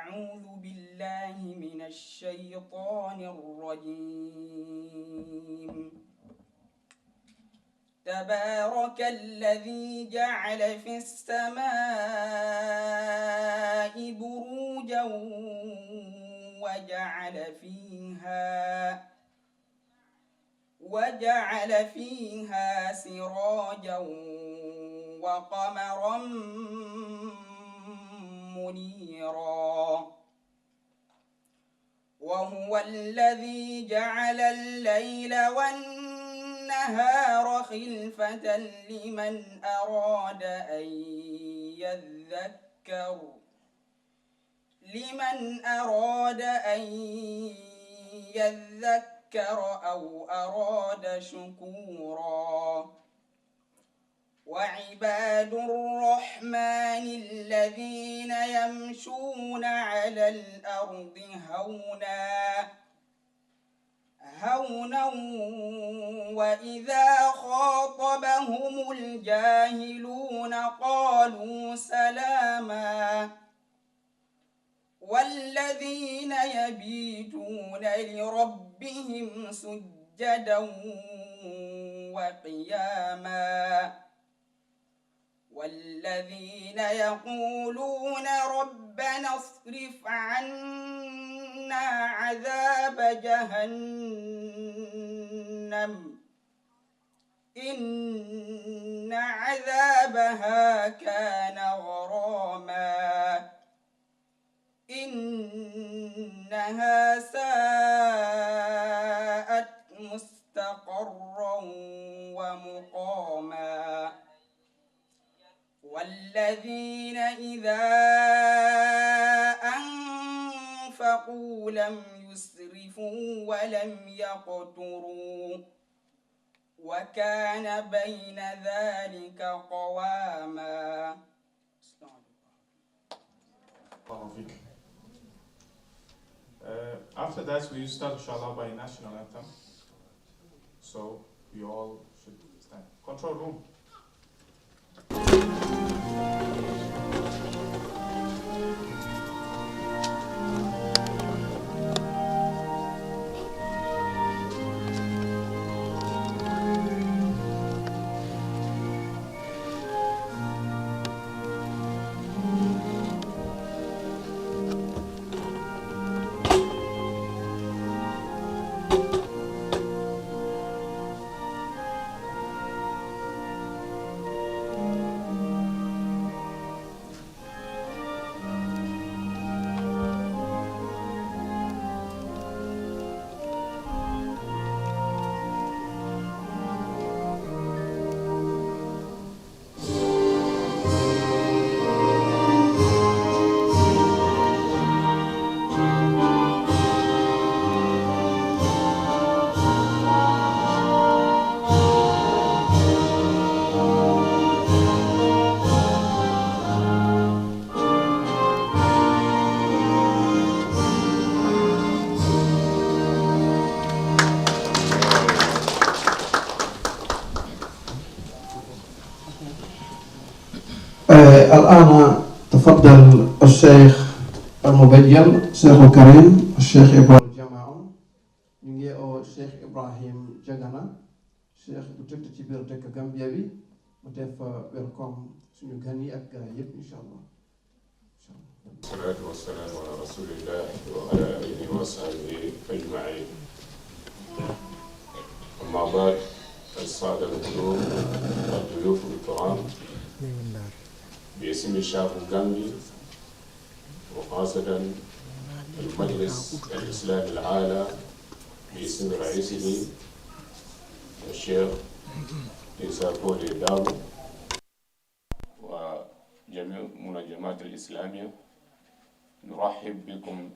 أعوذ بالله من الشيطان الرجيم. تبارك الذي جعل في السماء بروجا وجعل فيها سراجا وقمرا منيرا وهو الذي جعل الليل والنهار خلفة لمن أراد أن يذكر أو أراد شكورا. وعباد الرحمن الذين يمشون على الأرض هونا وإذا خاطبهم الجاهلون قالوا سلاما. والذين يبيتون لربهم سجدا وقياما والذين يقولون ربنا اصرف عنا عذاب جهنم إن عذابها كان غراما إنها ساءت مستقرا ومقاما. والذين إذا أنفقوا لم يسرفوا ولم يقتروا وكان بين ذلك قواما. After that, we start inshallah by national anthem. So you all should stand. Control room. الآن تفضل الشيخ المبجل شيخ الكريم الشيخ إبراهيم جماعة نيجي أو الشيخ إبراهيم جانا شيخ بتكتب تبير دك غامبيا متف ويلكم سنو غني أك يب إن شاء الله. الصلاة والسلام على رسول الله وعلى آله وصحبه أجمعين. أما بعد السادة الضيوف الكرام باسم الشعب الغامبي وخاصة المجلس الإسلامي العالي باسم رئيسه الشيخ عيسى كولي داو وجميع المنظمات الإسلامية نرحب بكم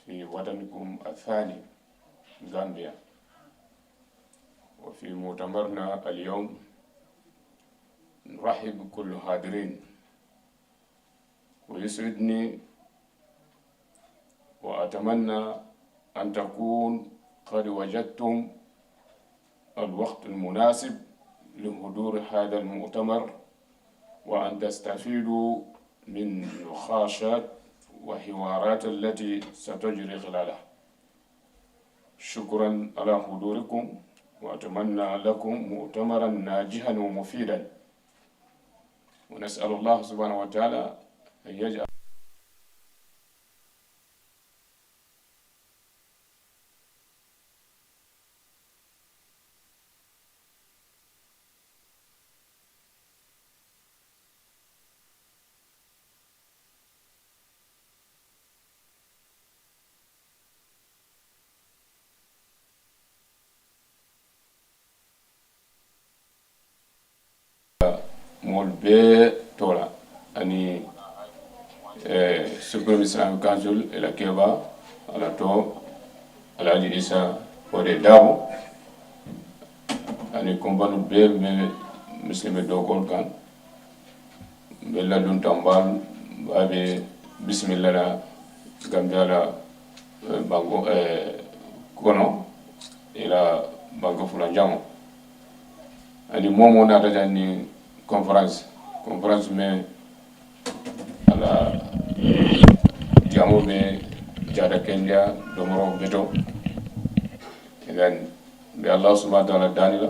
في وطنكم الثاني غامبيا. وفي مؤتمرنا اليوم نرحب بكل الحاضرين ويسعدني وأتمنى أن تكون قد وجدتم الوقت المناسب لحضور هذا المؤتمر وأن تستفيدوا من نقاشات وحوارات التي ستجري خلالها. شكرا على حضوركم، وأتمنى لكم مؤتمرا ناجحا ومفيدا، ونسأل الله سبحانه وتعالى أن يجعل mol be tola ani Supreme Islamic Council ila keba ala to Alhaji Isa Ode Dabo ani kumbanu be me muslime dokol kan bella dun tambal babe bismillah la gamjala bango kono ila bango fulanjamo ani momo nata jani conference me ala jamu be jada kenya domoro beto dan be Allah subhanahu wa ta'ala danila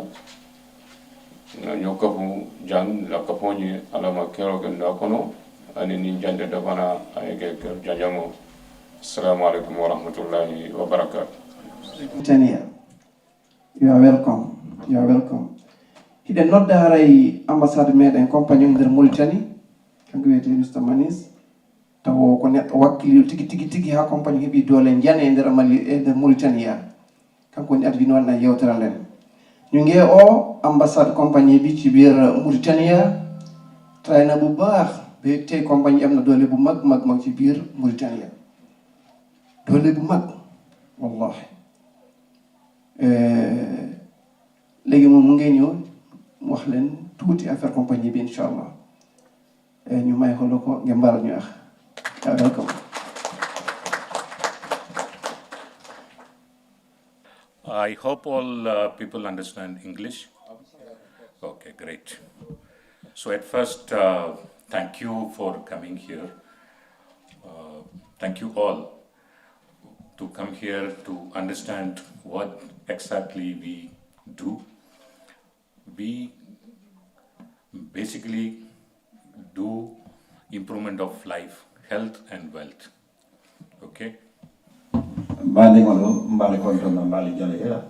na nyokafu jan la kaponi ala makero ken da kono ani ni jande da bana ayeke janjamo. Assalamu alaikum wa rahmatullahi wa barakatuh. Tania, you are welcome. You are welcome. Hiɗen nodda haray ambassade meɗen compagnie nder Mauritanie kanko wiyete Mr Manis, taw ko neɗɗo wakkilio tigi ha compagnie heeɓi doole jane e nder Mali e nder Mauritania, kanko woni adwi noon e yewtere nden. ñu ngi o ambassade compagnie bi ci biir Mauritania tray na bu baax ba tey compagnie am na doole bu mag ci biir Mauritania, doole bu mag wallahi. léegi moom mu ngi ñëw mu wax leen tuuti affaire compagnie bi incha allah ñu may xool ko ngeen baal ñu wax. Welcome. I hope all people understand English. Okay, great. So at first, thank you for coming here. Thank you all to come here to understand what exactly we do. We basically do improvement of life, health and wealth. Okay? Mbali konto na mbali jale ila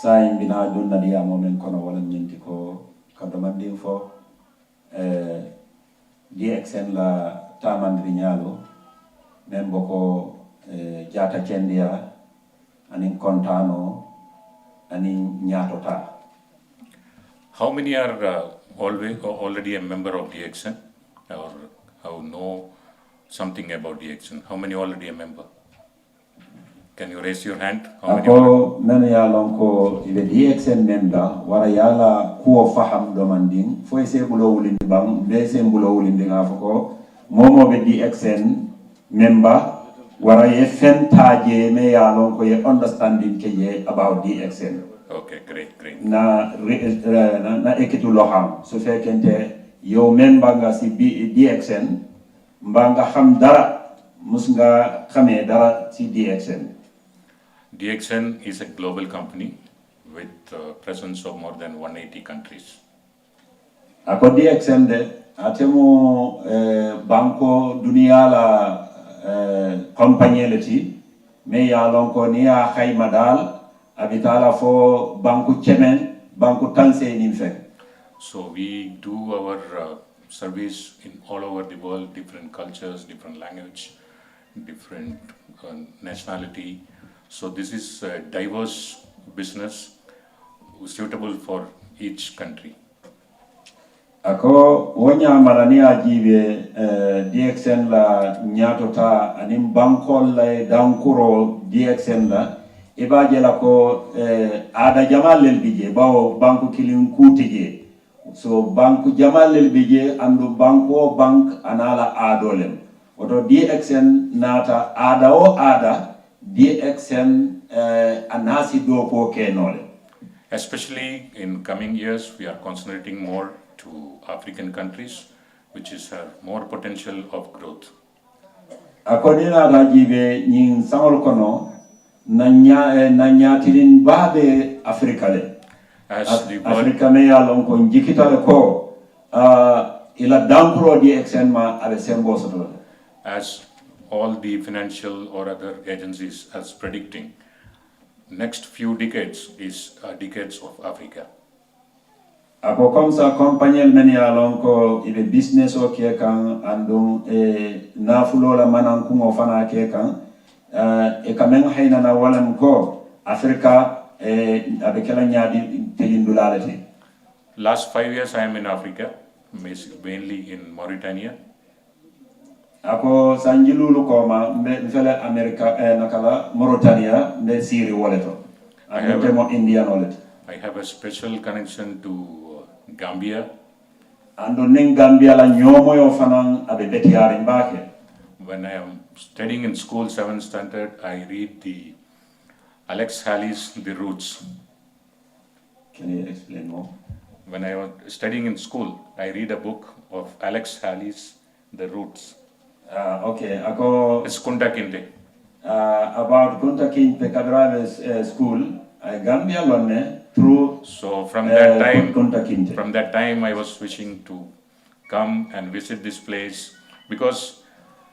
sayin bina dunna diya momen kono wala nyinti ko kado mandi fo DXN la tamandri nyalo men boko jata cendia anin kontano anin nyatota. How many are already a member of DXN or how know something about DXN? How many already a member? Can you raise your hand? How many? Ako men yalon ko ibe DXN member wara yala kuo faham domanding fo ese bulo wulindi bang be se bulo wulindi ngafako momo be DXN member wara ye fentaje me yalon ko ye understanding ke ye about DXN. Okay, great. Na ekitu loham so fekente yo member nga si DXN mbanga xam dara musnga xame dara ci DXN. DXN is a global company with presence of more than 180 countries. Ako DXN de atemo banko dunia la compagnie leti me ya lonko ni ya khayma dal abitala fo banku chemen banku tanse nimfe. So we do our service in all over the world, different cultures, different language, different nationality. So this is a diverse business suitable for each country. Ako wonya marani ajibe DXN la nyatota anim bankol la dankuro DXN la ibaje la ko ada jamal lel bije bawo banku kilin kutije. So banku jamal lel bije andu banko bank anala adolem oto DXN nata ada o ada DXN anasi do ko kenole. Especially in coming years, we are concentrating more to African countries, which is more potential of growth. ako ni na jibe nyin sangol kono na nyatirin babe Afrika le As the world, Afrika me ya lon ko jikitale ko ila dankuro DXN ma abe sembo soto as all the financial or other agencies are predicting, next few decades is decades of Africa. ako comme ça compagnie men ya lon ko ibe business o ke kan andum nafulo la manan ko fana ke kan kamen hayna na walam ko Afrika abe kala nyaadi telindulaalati. Last 5 years I am in Africa, mainly in Mauritania. Ako sanjilulu ko ma mfele America nakala Mauritania mbe siri woleto. I have Ante mo India nolet. I have a special connection to Gambia. Ando ning Gambia la nyomo yo fanan abe betiari mbake. When I am studying in school, 7th standard, I read the Alex Haley's The Roots. Can you explain more? When I was studying in school, I read a book of Alex Haley's The Roots. Okay, ako It's Kunta Kinte. about Kunta Kinte Kadrave's school, Gambia lonne through So from Kunta Kinte. from that time, I was wishing to come and visit this place because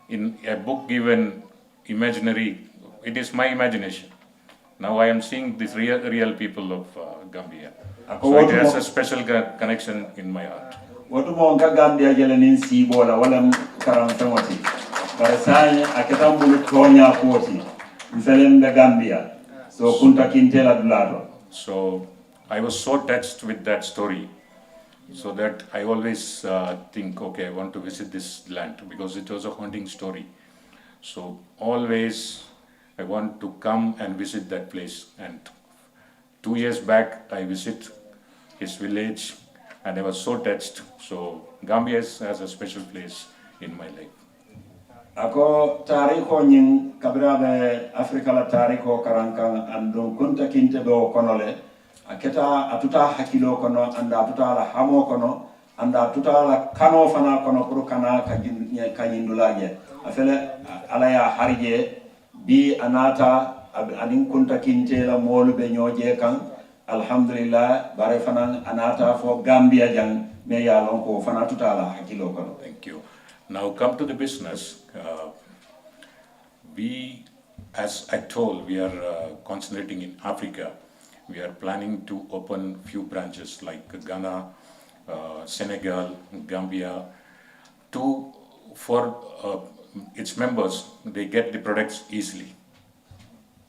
in a book given imaginary, it is my imagination. Now I am seeing these real people of Gambia. So it has a special connection in my heart. Wotu mo nga Gambia jele nin sibola wala karam famoti. Bare sai aketambulu tonya poti. Mfelembe Gambia. So Kunta Kinte la dulato. So I was so touched with that story, so that I always think, okay, I want to visit this land because it was a haunting story. So always I want to come and visit that place. And 2 years back, I visit his village, and I was so touched. So Gambia has a special place in my life. Ako tariko nyin kabirabe Afrika la tariko karankan andun Kunta Kinte do konole. Aketa atuta hakilo kono anda atuta la hamo kono anda atuta la kano fana kono pro kana kanyindulaje. Afele alaya harije bi anata anin Kunta Kinte la molu be nyoje kan alhamdulillah bare fana anata fo Gambia jang me ya lon ko fana atuta la hakilo kono. Thank you. Now come to the business. We, as I told, we are concentrating in Africa. We are planning to open few branches like Ghana, Senegal, Gambia, for its members, they get the products easily.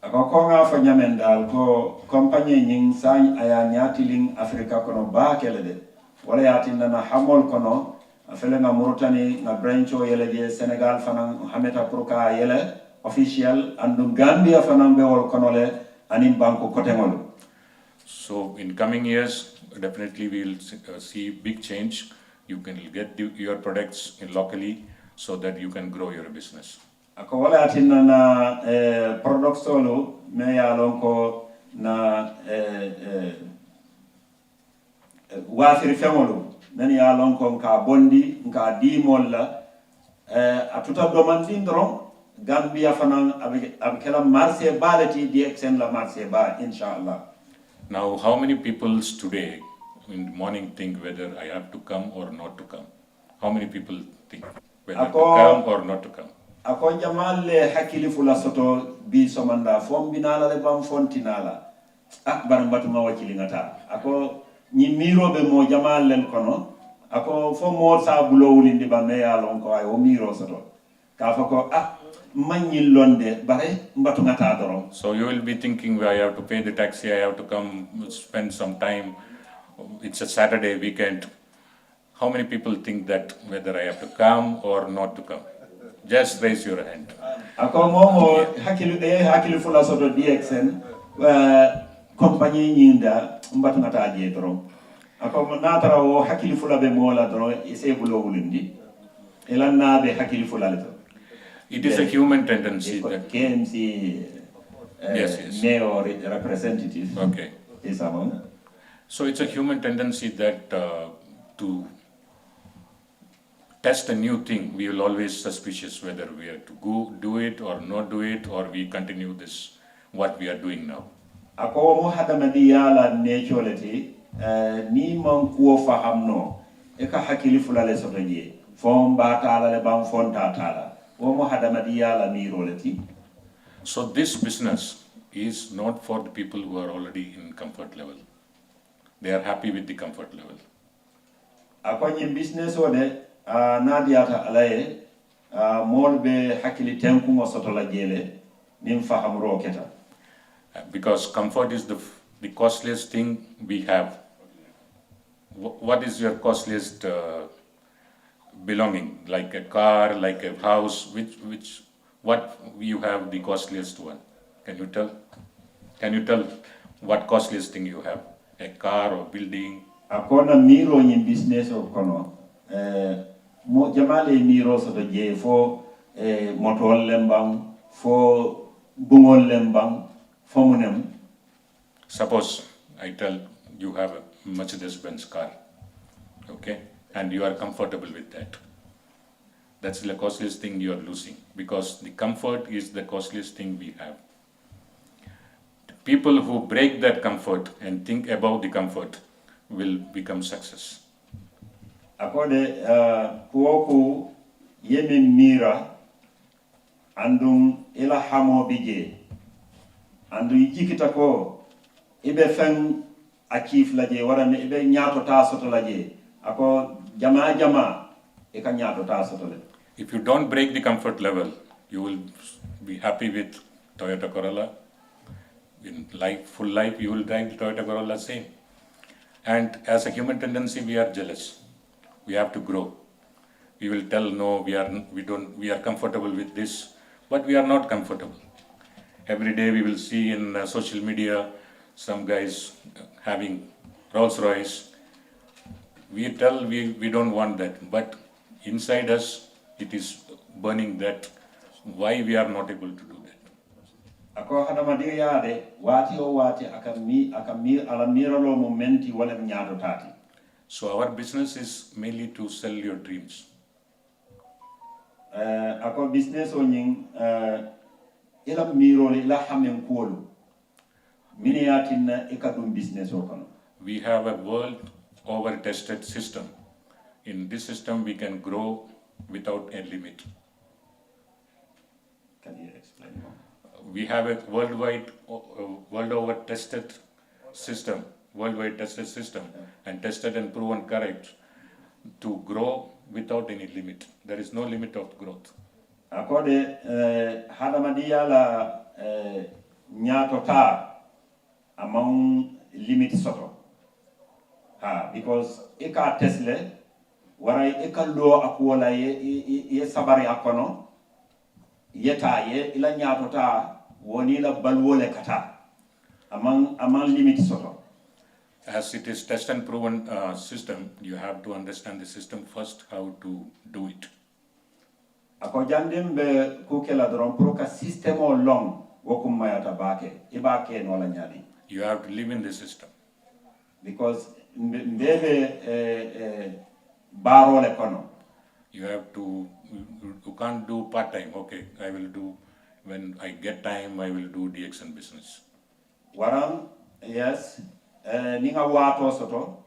Ako ko nga fa nyamen dal ko compagnie nying sañ aya nyatiling Africa kono ba kele de wala yatinna na hamol kono afele nga Mauritanie nga brancho yele je Senegal fanan hameta proka yele official andu Gambia fanan be wol kono le anin banko kotengol. So in coming years, definitely we will see big change. You can get your products in locally so that you can grow your business. Ako wala yatinna na product solo me ya lon ko na wafiri femolu men ya lon ko ka bondi ka dimol la atuta domandi ndron Gambia fanan abikela marché balati DXN la marché ba inshallah. Now, how many people today in the morning think whether I have to come or not to come? How many people think whether to come or not to come? Ako jamalle hakili fula soto bi somanda fombinala le bam fontinala akbar mbatuma wakili ngata ako nyimiro be mo jamalle kono ako fo mo sa bulo wulindi ba me ya lon ko ay o miro soto ka fa ko manyi londe bare mbatu ngata dorom. So you will be thinking, I have to pay the taxi, I have to come spend some time, it's a Saturday weekend. How many people think that whether I have to come or not to come? Just raise your hand. Ako momo hakili fula soto DXN compagnie nyinda mbatu ngata je dorom. Ako natara wo hakili fula be mola dorom ise bulo wulindi elanna be hakili fula le. It is a human tendency that KMC yes. mayor representative okay. is among. So it's a human tendency that to test a new thing, we will always suspicious whether we are to go do it or not do it, or we continue this what we are doing now. Ako mo hadamadi yala naturality ni man kuo fahamno e ka hakili fulale soto je fon ba tala le ban fon ta tala wo mo hadamadi yala mirolati. So this business is not for the people who are already in comfort level. They are happy with the comfort level. Ako nyi business ode nadiata alaye mol be hakili tenku mo soto la jele nim faham ro keta. Because comfort is the costliest thing we have. What is your costliest belonging? Like a car, like a house, what you have the costliest one? Can you tell? Can you tell what costliest thing you have? A car or building? Akona miro nyi business o kono mo jamale miro soto je fo motol lembang fo bungol lembang. Suppose I tell you have a Mercedes-Benz car, okay, and you are comfortable with that. That's the costliest thing you are losing, because the comfort is the costliest thing we have. The people who break that comfort and think about the comfort will become success. Akode kuoku yemi mira andum ila hamo bije. Andu yikita ko ibe fen akif laje warane ibe nyato ta soto laje ako jama e ka nyato ta soto le. If you don't break the comfort level, you will be happy with Toyota Corolla. In life, full life, you will drive the Toyota Corolla same. And as a human tendency, we are jealous. We have to grow. We will tell no, we are comfortable with this, but we are not comfortable. Every day we will see in social media some guys having Rolls Royce. We tell we don't want that, but inside us it is burning that. Why we are not able to do that? Ako hadama de wati o wati akami alamira lo momenti wala nyato tati. So our business is mainly to sell your dreams. Ako business o nying ila miro ila hamen kuolu mini yatinna ikadum business o kono. We have a world over tested system. In this system we can grow without a limit. Can you explain more? We have a world over tested system, and tested and proven correct to grow without any limit. There is no limit of growth. Akode hadamadiya la nyato ta among limit soto because eka tesle waray eka lo akola ye sabari akono yeta ye ila nyato ta woni la balwole kata among limit soto. As it is test and proven system, you have to understand the system first, how to do it. Ako jandim be kukela dron pro ka system o long wokum mayata ibake no la nyadi. You have to live in the system. Because mbebe baro le kono. You can't do part time. Okay, I will do when I get time. I will do DXN business. Waram yes, ninga wato soto.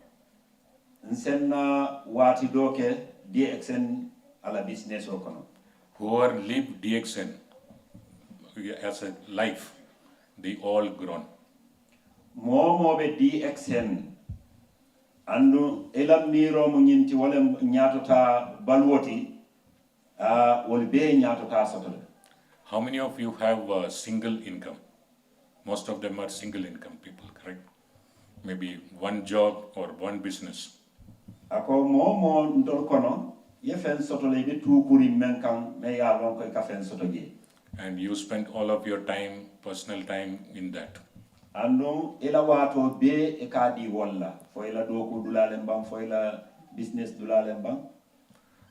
Nsenna wati doke DXN ala business o kono. Whoever live DXN as a life, they all grown. Momo be DXN andu elam miro mo nyinti wala nyatota balwoti wol be nyatota sotole. How many of you have a single income? Most of them are single income people, correct? Maybe one job or one business. Ako momo ndol kono ye fen sotole be tu kuri menkan me ya lon ko ka fen sotoje. And you spend all of your time, personal time in that. Andum ila wato be e kadi walla fo ila doku dulalen bang fo ila business dulalen bang.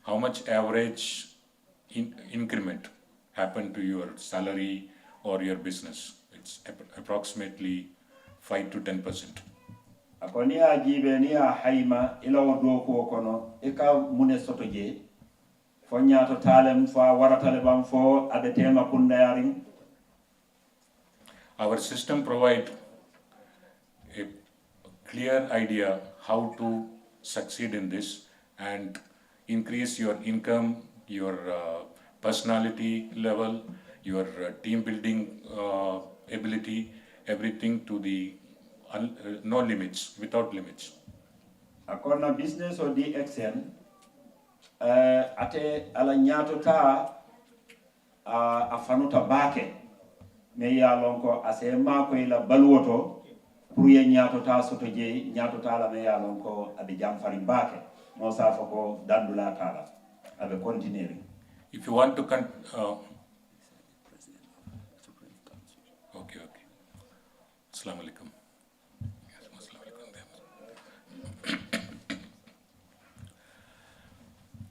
How much average increment happened to your salary or your business? It's approximately 5 to 10%. Ako ni ajibe ni a haima ila doku kono e ka mune sotoje fo ñaato talem fo waratale bam fo aɓe tema kundayarin. Our system provide a clear idea how to succeed in this and increase your income, your personality level, your team building ability, everything to the no limits, without limits. Akona business o DXN ate ala ñaato ta a fanuta baake me ya lon ko ase ma ko ila balwoto pour ye ñaato ta soto je ñaato ta la me ya lon ko abi jam fari baake mo sa fa ko dandula tala abe continuer. If you want to okay. Assalamu alaikum.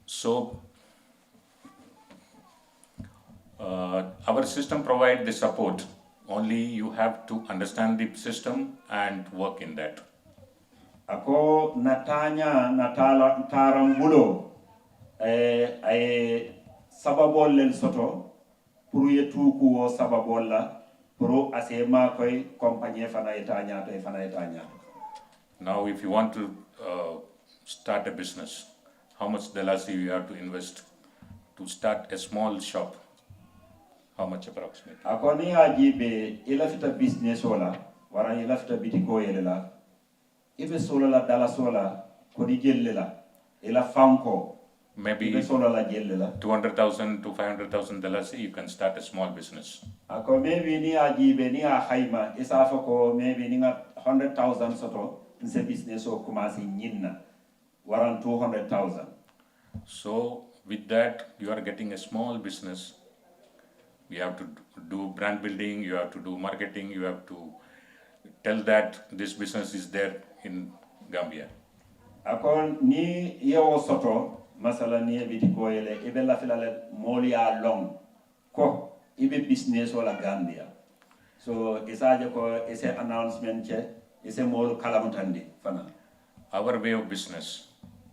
So our system provides the support. Only you have to understand the system and work in that. Ako natanya natala tarambulo ay sababol len soto pour ye tuku o sababol la pour asema koy compagnie fana etanya to fana etanya. Now if you want to start a business, how much Dalasi you have to invest to start a small shop? How much approximately? Akoni ajibe ilafita business wala wara ilafita bitiko yelela ibe solo la dala sola ko di jellela ila fanko Maybe ibe solo la jellela 200,000 to 500,000 Dalasi, you can start a small business. ako maybe ni ajibe ni a khayma isafa ko maybe ni 100,000 soto nse business o commencé nyinna waran 200,000. So with that, you are getting a small business. You have to do brand building, you have to do marketing, you have to tell that this business is there in Gambia. Akon ni yewo soto masala ni biti ko yele ibe la filale moli a long ko ibe business wala Gambia. So isaje ko ise announcement che ise molu kalamutandi fana. Our way of business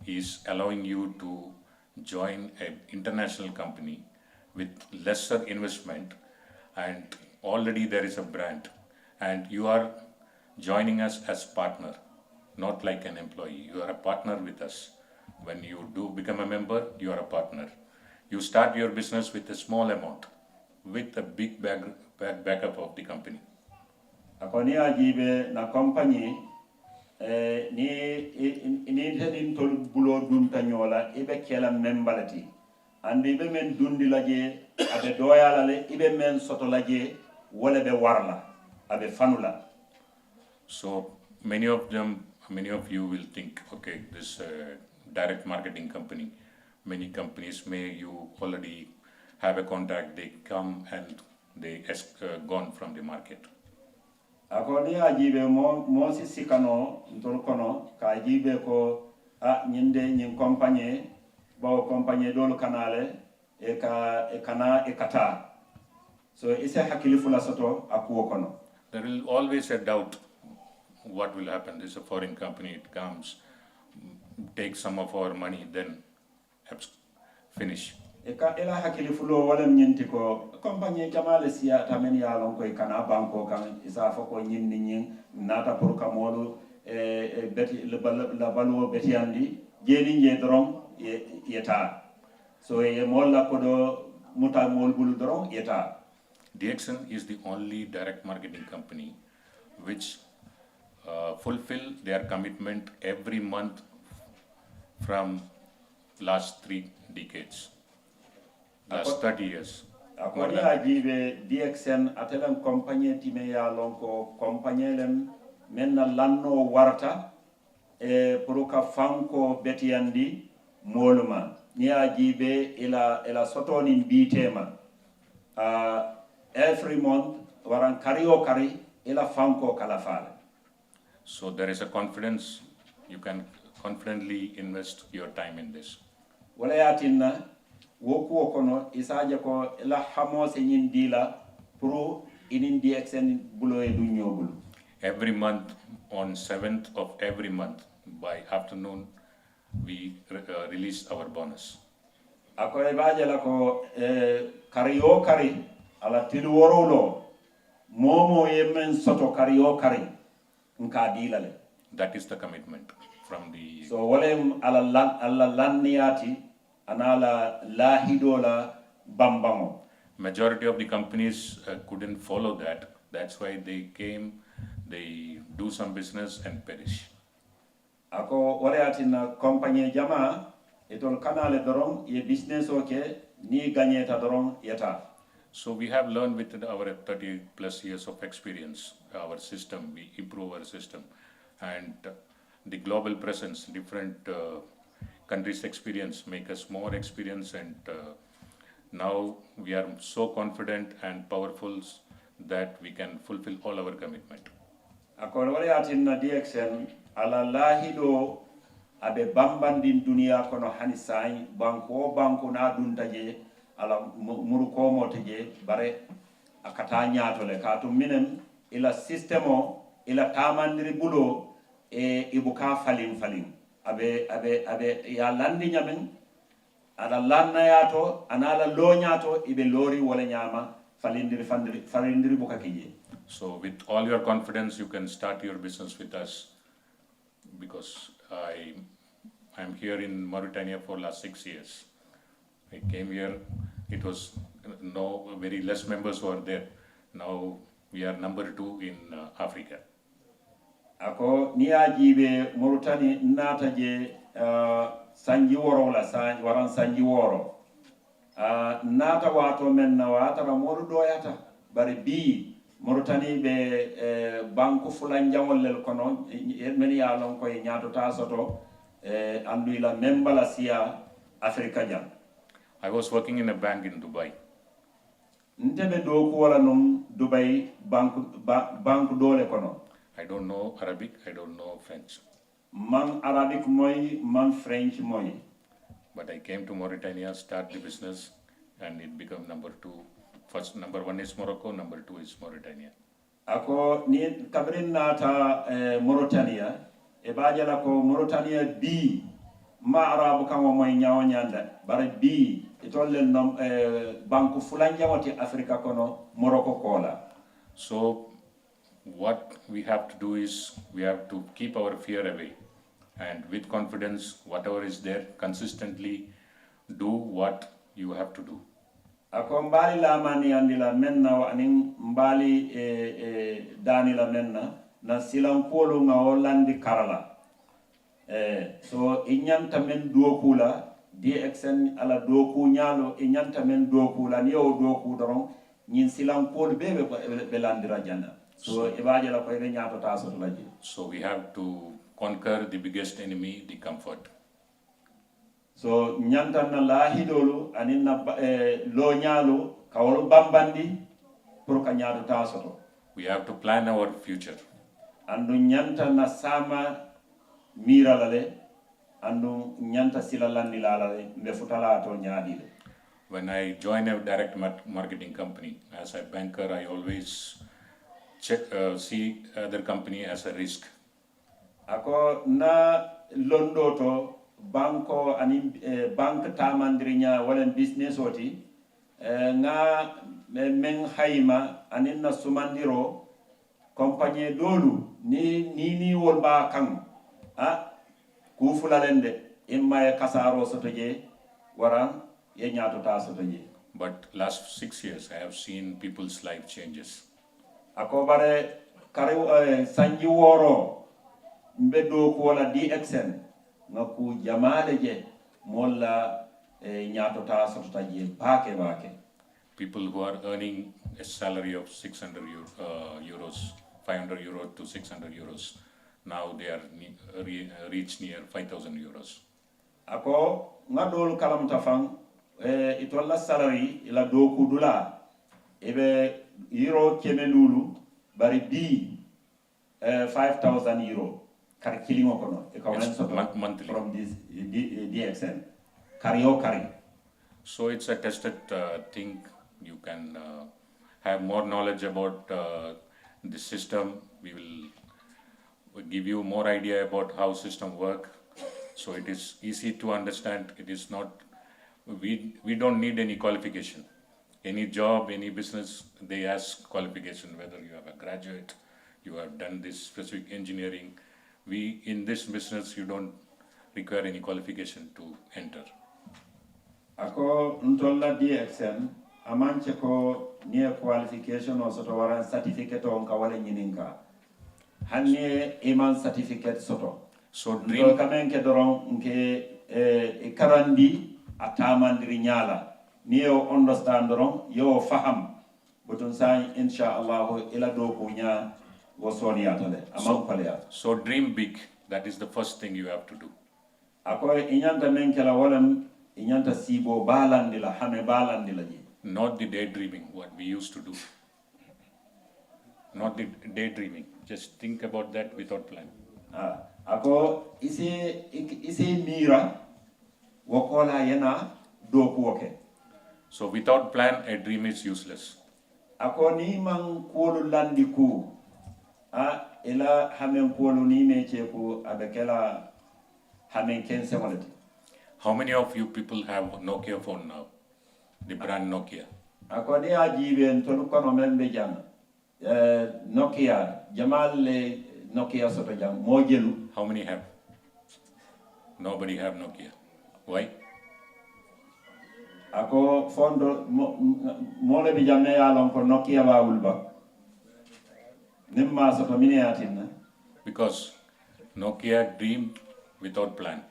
is allowing you to join an international company with lesser investment, and already there is a brand, and you are joining us as partner, not like an employee. You are a partner with us. When you do become a member, you are a partner. You start your business with a small amount, with a big backup of the company. Akoni ajibe na company ni hedin tol bulo dun tanyola ibe kela membalati andi be men dundi laje abe doyala le ibe men soto laje wala be warla abe fanula. So many of you will think, okay, this direct marketing company, many companies you already have a contact, they come and they gone from the market. Akoni ajibe mo si sikano ntol kono ka ajibe ko nyinde nyin compagnie bo compagnie dolu kanale e kata so ise hakili fula soto akuo kono. There will always a doubt what will happen. This is a foreign company, it comes, takes some of our money, then finish. Ela hakili fulo wala nyinti ko compagnie jamale siya tamen ya lon ko kana banko kan isa foko nyin nyin nata pour ka modu beti la baluo beti andi jeni nje dron yeta so ye molla ko do muta mol bulu dron yeta. DXN is the only direct marketing company which fulfill their commitment every month from last 3 decades. Last 30 years. Akoni ajibe DXN atelem compagnie time ya lonko compagnie lem menna lanno warta puruka fanko betiandi moluma ni ajibe ila sotoni bitema every month waran kari ila fanko kalafale. So there is a confidence, you can confidently invest your time in this. Wala yatinna woku okono isaje ko la hamo se nyin dila pro inin DXN bulo e dunyo bulu. Every month on 7th of every month by afternoon we release our bonus. ako e baje la ko kari o kari ala tilu worolo momo yemen soto kari o kari nka dilale. That is the commitment from the. So wale ala lanniyati anala lahidola bambango. Majority of the companies couldn't follow that. That's why they came, they do some business and perish. Ako wale atina company jama itol kanale dorong ye business okay ni ganyeta dorong yeta. So we have learned with our 30 plus years of experience, our system, we improve our system. And the global presence, different countries' experience make us more experienced, and now we are so confident and powerful that we can fulfill all our commitment. Ako wale atina DXN ala lahido abe bambandin dunia kono hanisai banko na duntaje ala muruko moteje bare akata nyatole katu minem ila systemo ila tamandiri bulo e ibuka falin abe ya landi nyamen ala lanna yato anala lo nyato ibe lori wala nyama falindiri buka kije. So with all your confidence, you can start your business with us, because I'm here in Mauritania for last 6 years. I came here, it was very less members were there. Now we are number 2 in Africa. Ako niya jibe Mauritania nata je sanji woro la waran sanji woro nata wato men na wata la modu doyata bari bi Mauritania be banku fulan jangol lel kono men ya lon koy nyaato ta soto andu la membala sia Africa jam. I was working in a bank in Dubai. Ntebe do ko wala num Dubai banku dole kono. I don't know Arabic, I don't know French. Man Arabic moy, man French moy. But I came to Mauritania, start the business, and it became number 2. First, number 1 is Morocco, number 2 is Mauritania. Ako ni kabrin nata Mauritania, e bajala ko Mauritania bi ma arabu kango moy nyaaw nyanda bare bi itolle nom banku fulanja wati Africa kono Morocco kola. So what we have to do is we have to keep our fear away, and with confidence, whatever is there, consistently do what you have to do. Ako mbali la mani andila menna wa anin mbali dani la menna na silampolo nga Hollandi karala. So inyanta men dokula DXN ala doku nyalo inyanta men dokula ni o doku doron nyin silampolo be landira jana. So we have to conquer the biggest enemy, the comfort. So nyanta na lahidolu anina lo nyalo kawolo bambandi pour ka nyaado tasoto. We have to plan our future. Andu nyanta na sama mira lale andu nyanta sila landi lale mbe futala to nyaadi. When I join a direct marketing company as a banker, I always see other company as a risk. Ako na londo to banko ani bank tamandrinya wala business oti nga men hayma anin na sumandiro compagnie dolu ni wolba kan ku fulalende imma kasaro sotoje waran ye nyaato ta sotoje. But last 6 years I have seen people's life changes. Ako bare kare sanji woro mbedo ko wala DXN ngaku jamale je molla nyaato ta sotota je baake. People who are earning a salary of 600 euros, 500 euros to 600 euros, now they are reach near 5,000 euros. Ako ngadol kalam tafang itolla salary ila doku dula ebe euro kemelulu bari bi 5,000 euro kar kilimo kono e ko monthly from this DXN kari. So it's a tested thing. You can have more knowledge about the system. We will give you more idea about how system work. So it is easy to understand. It is not we don't need any qualification. Any job, any business, they ask qualification, whether you have a graduate, you have done this specific engineering. In this business, you don't require any qualification to enter. Ako ntolla DXN amanche ko near qualification or soto waran certificate on kawale nyininka. Hanne iman certificate soto. So dream kamen ke doron nke karandi atamandiri nyala. Niyo understand doron yo faham. Butun sa inshallah ila do kunya wasoni atale amam palea. So dream big. That is the first thing you have to do. Ako inyanta men kala walam inyanta sibo balandila hame balandila ji. Not the daydreaming, what we used to do. Not the daydreaming. Just think about that without plan. Ako isi mira wakola yana doku wake. So without plan, a dream is useless. Ako ni man kolu landi ku ila hamen kolu ni meche ku abekela hamen kense walati. How many of you people have Nokia phone now? The brand Nokia. Ako ni ajibe ntolu kono membe jang. Nokia, Jamal Nokia soto jang mojelu. How many have? Nobody have Nokia. Why? Ako fondo mole bi jamme yalon ko Nokia wa ulba. Nimma soto mini atinna. Because Nokia dreamed without plan.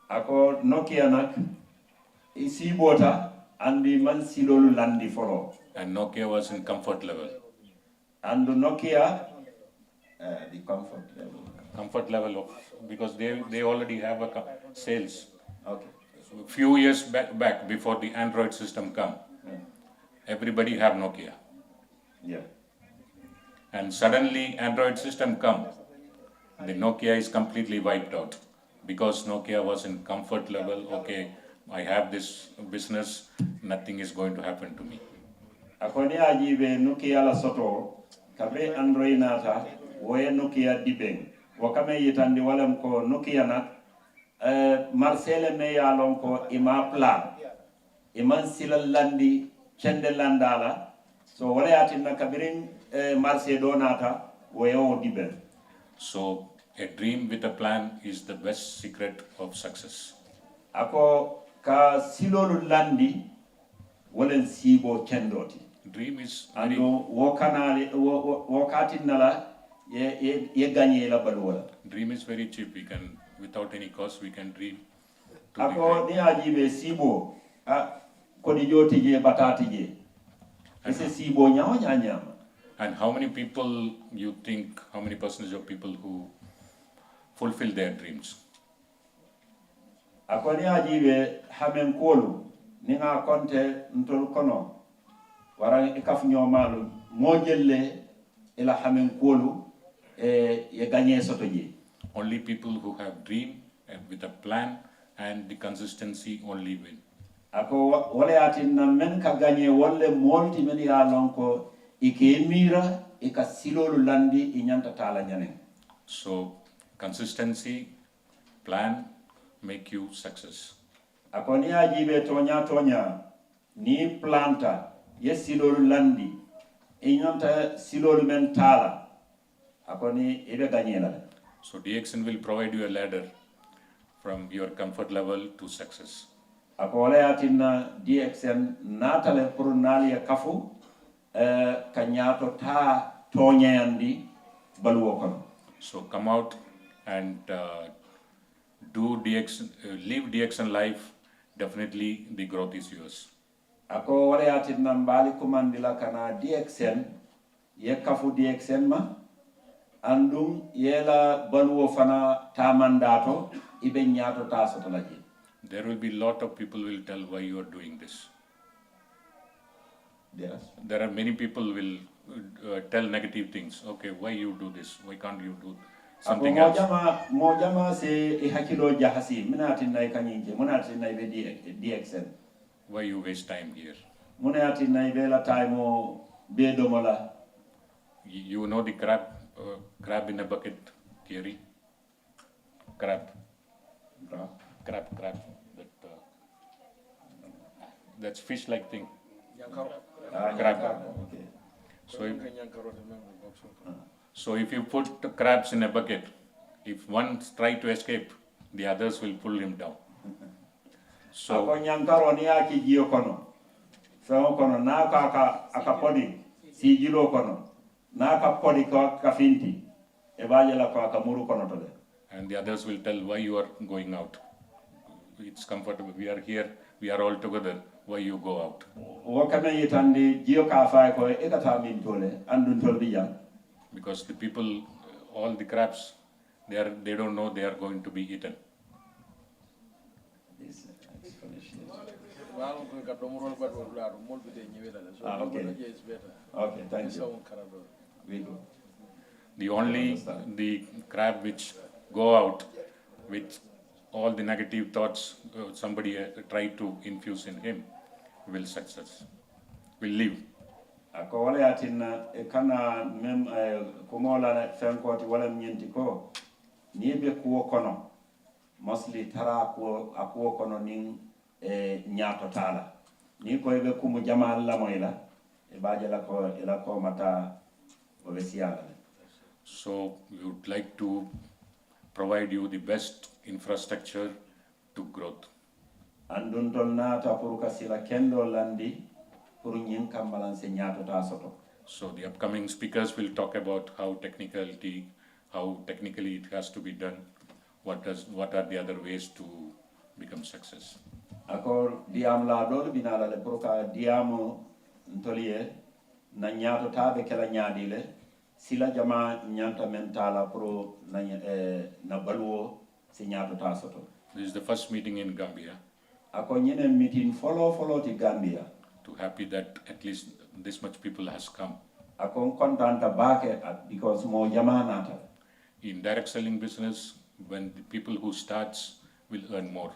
Ako Nokia nak isi bota andi man silolu landi follow. And Nokia was in comfort level. And Nokia, the comfort level. Comfort level of, because they already have a sales. Okay. So a few years back before the Android system come, everybody have Nokia. Yeah. And suddenly Android system come, the Nokia is completely wiped out. Because Nokia was in comfort level, okay, I have this business, nothing is going to happen to me. Akoni ajibe Nokia la soto, kabe Android nata, woye Nokia dibeng. Wakame yitandi walem ko Nokia nak, Marcele me yalon ko ima plan. Iman sila landi, chende landala. So wale atin na kabirin Marcele donata, woye o dibeng. So a dream with a plan is the best secret of success. Ako ka silolu landi, walen sibo kendoti. Dream is Ando very, wakati nala ye ganye la balwala. dream is very cheap. We can, without any cost, we can dream. To Ako ni ajibe sibo kodi joti je batati je. Ese sibo nyawa nyama. And how many people you think, how many percentage of people who fulfill their dreams? Ako ni ajibe hamen kolu ninga konte ntol kono. Warang ikaf nyomalu mojelle ila hamen kolu ye ganye soto je. Only people who have dream and with a plan and the consistency only win. Ako wale atin na men ka ganye wale molti men ya lonko ike mira ika silolu landi inyanta tala nyane. So consistency, plan make you success. Ako ni ajibe tonya ni planta ye silolu landi inyanta silolu men tala. Ako ni ibe ganye la. So DXN will provide you a ladder from your comfort level to success. Ako wale atin na DXN natale puru nali ya kafu kanyato ta tonya yandi baluwo kono. So come out and do DXN, live DXN life. Definitely the growth is yours. Ako wale atin na mbali kumandila kana DXN ye kafu DXN ma andum yela baluwo fana tamandato ibe nyato tasoto laji. There will be a lot of people will tell why you are doing this. Yes. There are many people will tell negative things. Okay, why you do this? Why can't you do something else? Mojama se ihakilo jahasi minati na ikanyinje munati na ibe DXN. Why you waste time here? Munati na ibe la time be domola. You know the crab in a bucket theory? Crab. That that's fish-like thing. Crab. Okay. So if you put the crabs in a bucket, if one try to escape, the others will pull him down. So ako nyankaro ni aki jiyo kono so kono na aka podi si jilo kono na ka podi ko ka finti e baje la ko aka muru kono to de. And the others will tell why you are going out. It's comfortable. We are here. We are all together. Why you go out? Wakame yitandi jiyo ka fa ko e kata min tole andun tol bijam. Because the people, all the crabs, they don't know they are going to be eaten. Okay. Okay, thank you. We go. The crab which go out with all the negative thoughts somebody tried to infuse in him will live. Ako wala yatina kana mem kumola fenkoti wala nyenti ko ni be kuwo kono mostly tara ko akuwo kono nin nyaato tala ni ko be kumu jamal la moyla e baje la ko mata o be siala. So we would like to provide you the best infrastructure to growth. Andun ton nata pour kasila kendo landi pour nyin kambalance nyaato ta soto. So the upcoming speakers will talk about how technically it has to be done. What are the other ways to become success? Ako diam la do binala le pour ka diamo ntoliye na nyaato ta be kala nyaadile sila jama nyanta mentala pro na baluo si nyaato ta soto. This is the first meeting in Gambia. Ako nyene meeting follow ti Gambia. Too happy that at least this much people has come. Ako kontanta bake because mo jama nata. In direct selling business, when the people who starts will earn more.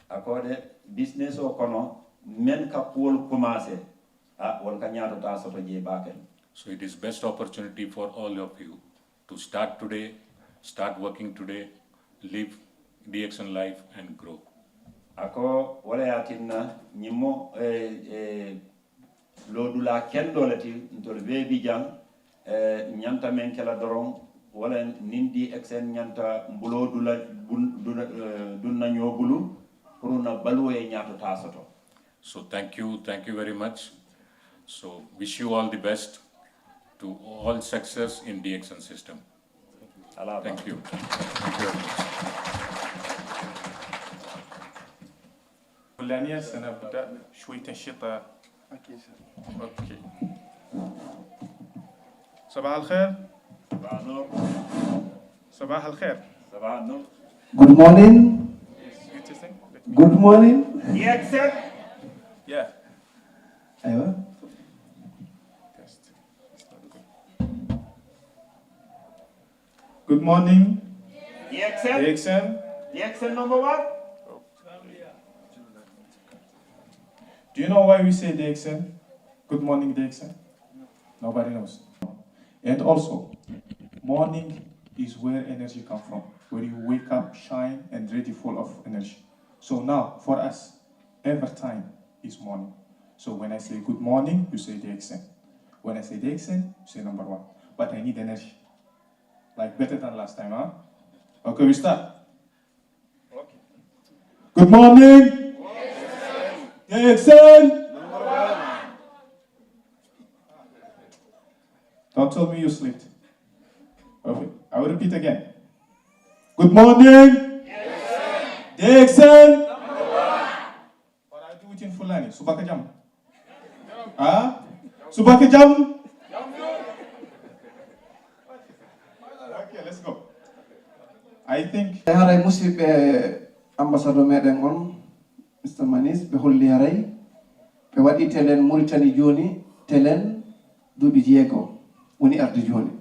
Ako de business o kono men ka pool commencer won ka nyaato ta soto je bake. So it is best opportunity for all of you to start today, start working today, live DXN life and grow. Ako wala yatinna nyimo lodula kendo lati ntol bebi jang nyanta men kala doron wala nindi exen nyanta mbulodula dunna nyobulu pour na balwe nyaato tasoto. So thank you very much. So wish you all the best to all success in DXN system. Thank you. Thank you very much. فلانية سنبدأ شوي تنشيط. أوكي. صباح الخير. صباح الخير. صباح النور. Good morning. Good morning. Yes. Yeah. أيوة. Good morning. DXN. DXN number 1. Do you know why we say DXN? Good morning, DXN? Nobody knows. And also, morning is where energy comes from, where you wake up, shine, and ready full of energy. So now, for us, every time is morning. So when I say good morning, you say DXN. When I say DXN, you say number 1. But I need energy. Like better than last time, huh? Okay, we start. Okay. Good morning! DXN! Don't tell me you slept. Okay, I will repeat again. Good morning! DXN! But I do it in Fulani. Subaka jam. Ah? Subaka jam? Okay, let's go. I think. Haray musidɓe ambassadeur meɗen on Mr. Manis ɓe holli haray ɓe waɗi telen Mauritanie joni telen duuɓi 6 woni arde joni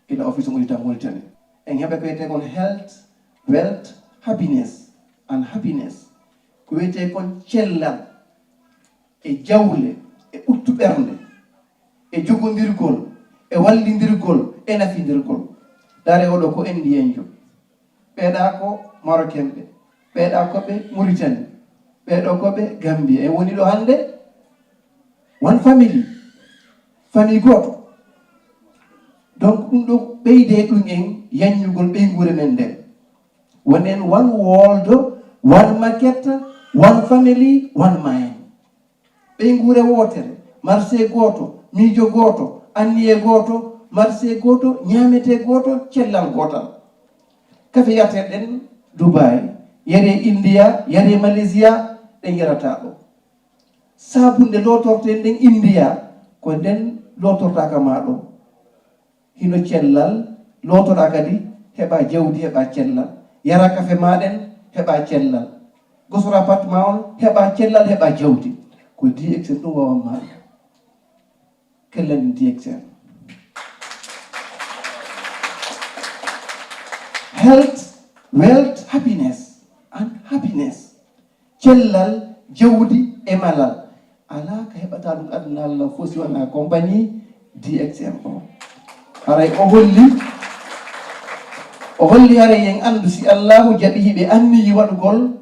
ila office Mauritanie Mauritanie en heɓe ko wiyete kon health wealth happiness and happiness ko wiyete kon cellal e jawle e ɓuttu ɓernde e jogodirgol e wallidirgol e nafidirgol dare oɗo ko en ndiyenjo ɓeeɗa ko marocain ɓe ɓeeɗa ko ɓe Mauritanie ɓeɗo koɓe Gambia en woni ɗo hande one family goto. Donc ɗum ɗo ɓeyde ɗum en yanñugol ɓeygure men nden wonen one world, one market, one family, one mind. ɓeygure wotere, marché goto, miijo goto, anniye goto, marché goto, ñamete goto, cellal gotal. Kafe yaterɗen Dubai, yare India, yare Malaysia, ɗen yarata ɗo. Sabunde lotorten nden India ko nden lotortaka ma ɗo. Hino cellal lotoɗa kadi heɓa jawdi, heɓa cellal. Yara kafe maɗen heɓa cellal. Gosora appartement on heɓa cellal, heɓa jawdi. Ko DXN ɗum wawan maɗa. Kellani DXN. Health, wealth, happiness, and happiness. Cellal, jawdi, e malal. Ala ka heɓata ɗum aduna Allah fof si wona compagnie DXN o. Haray o holli haray en andu si Allahu jaɓi hiɓe anniyi waɗugol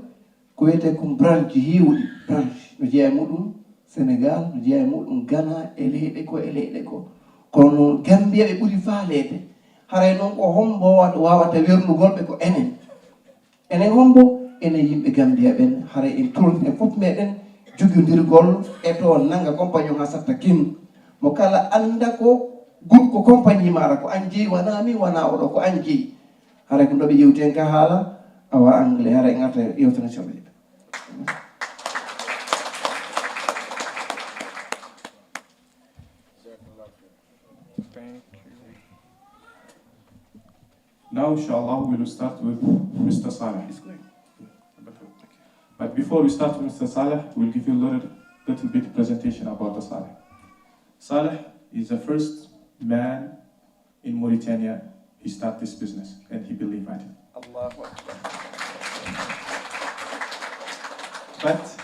ko wiyete kum branche hiwɗi branche no jeeya muɗum Sénégal, no jeeya muɗum Ghana, e leyɗe ko kono Gambia ɓe ɓuri faalede. Haray noon ko hombo wawata wernugol ɓe ko enen hombo enen yimɓe Gambia ɓen haray en tourne en fof meɗen jogodirgol e to nanga compagnon ha satta kinu mo kala anda ko ko compagnie maɗa ko an jeeyi wona min wona oɗo ko an jeeyi. Haray ko ɗo ɓe yewten ka haala awa anglais haray garta yewtana soɓe. Now, inshallah, we will start with Mr. Saleh. But before we start with Mr. Saleh, we'll give you a little bit presentation about the Saleh. Saleh is the first man in Mauritania. He started this business and he believed in it. Allahu Akbar. But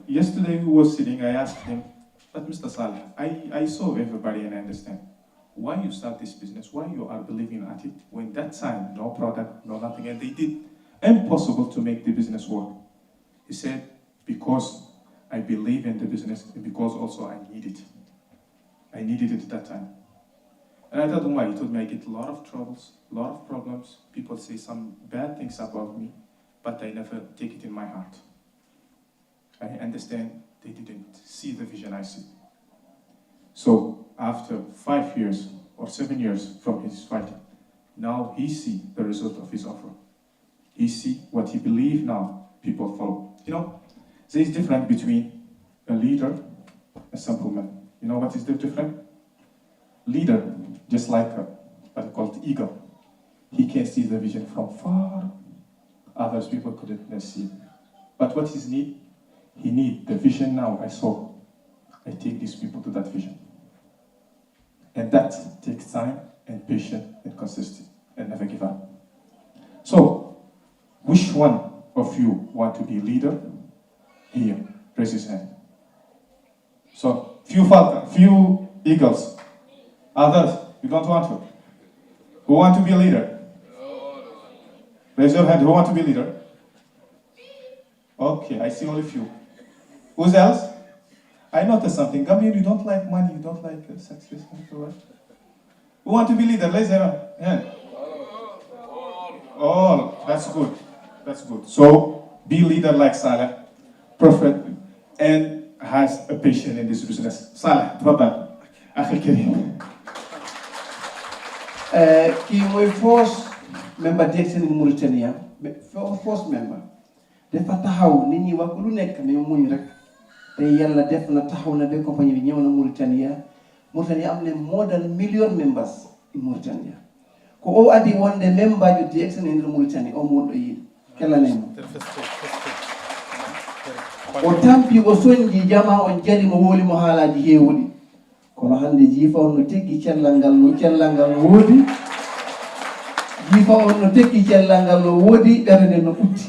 yesterday we were sitting, I asked him, but Mr. Saleh, I saw everybody and I understand. Why you start this business? Why you are believing at it? When that time, no product, no nothing, and they did impossible to make the business work. He said, because I believe in the business and because also I need it. I needed it at that time. And I told him why. He told me I get a lot of troubles, a lot of problems. People say some bad things about me, but I never take it in my heart. I understand they didn't see the vision I see. So after 5 years or 7 years from his fighting, now he see the result of his offer. He see what he believe now, people follow. You know, there is difference between a leader, a simple man. You know what is the difference? Leader, just like what called eagle. He can see the vision from far. Others people couldn't see. But what is need? He need the vision now I saw. I take these people to that vision. And that takes time and patience and consistency and never give up. So, which one of you want to be leader? Here, raise his hand. So, few eagles. Others, you don't want to. Who want to be a leader? Raise your hand. Who want to be leader? Okay, I see only few. Who's else? I noticed something. Gambian, you don't like money, you don't like success. Who want to be leader? Raise your hand. All. That's good. That's good. So, be leader like Saleh, prophet, and has a passion in this business. Saleh, تفضل. أخي الكريم. Kii mooy force member DXN in Mauritania. Force member. dafa taxaw nit ñi wax lu nekk mais muñ rek. te yàlla def na taxaw na ba compagnie bi ñëw na Mauritania am na more than million members in Mauritania ko o adi wonde member ju DXN in Mauritania o moɗo yiɗi kellanemo o tampi o soñji jama on jali mo woli mo haalaji heewuɗi kono hande jiifa on no teggi cellal ngal woodi jiifa on no teggi cellal ngal no woodi ɓernde no ɓutti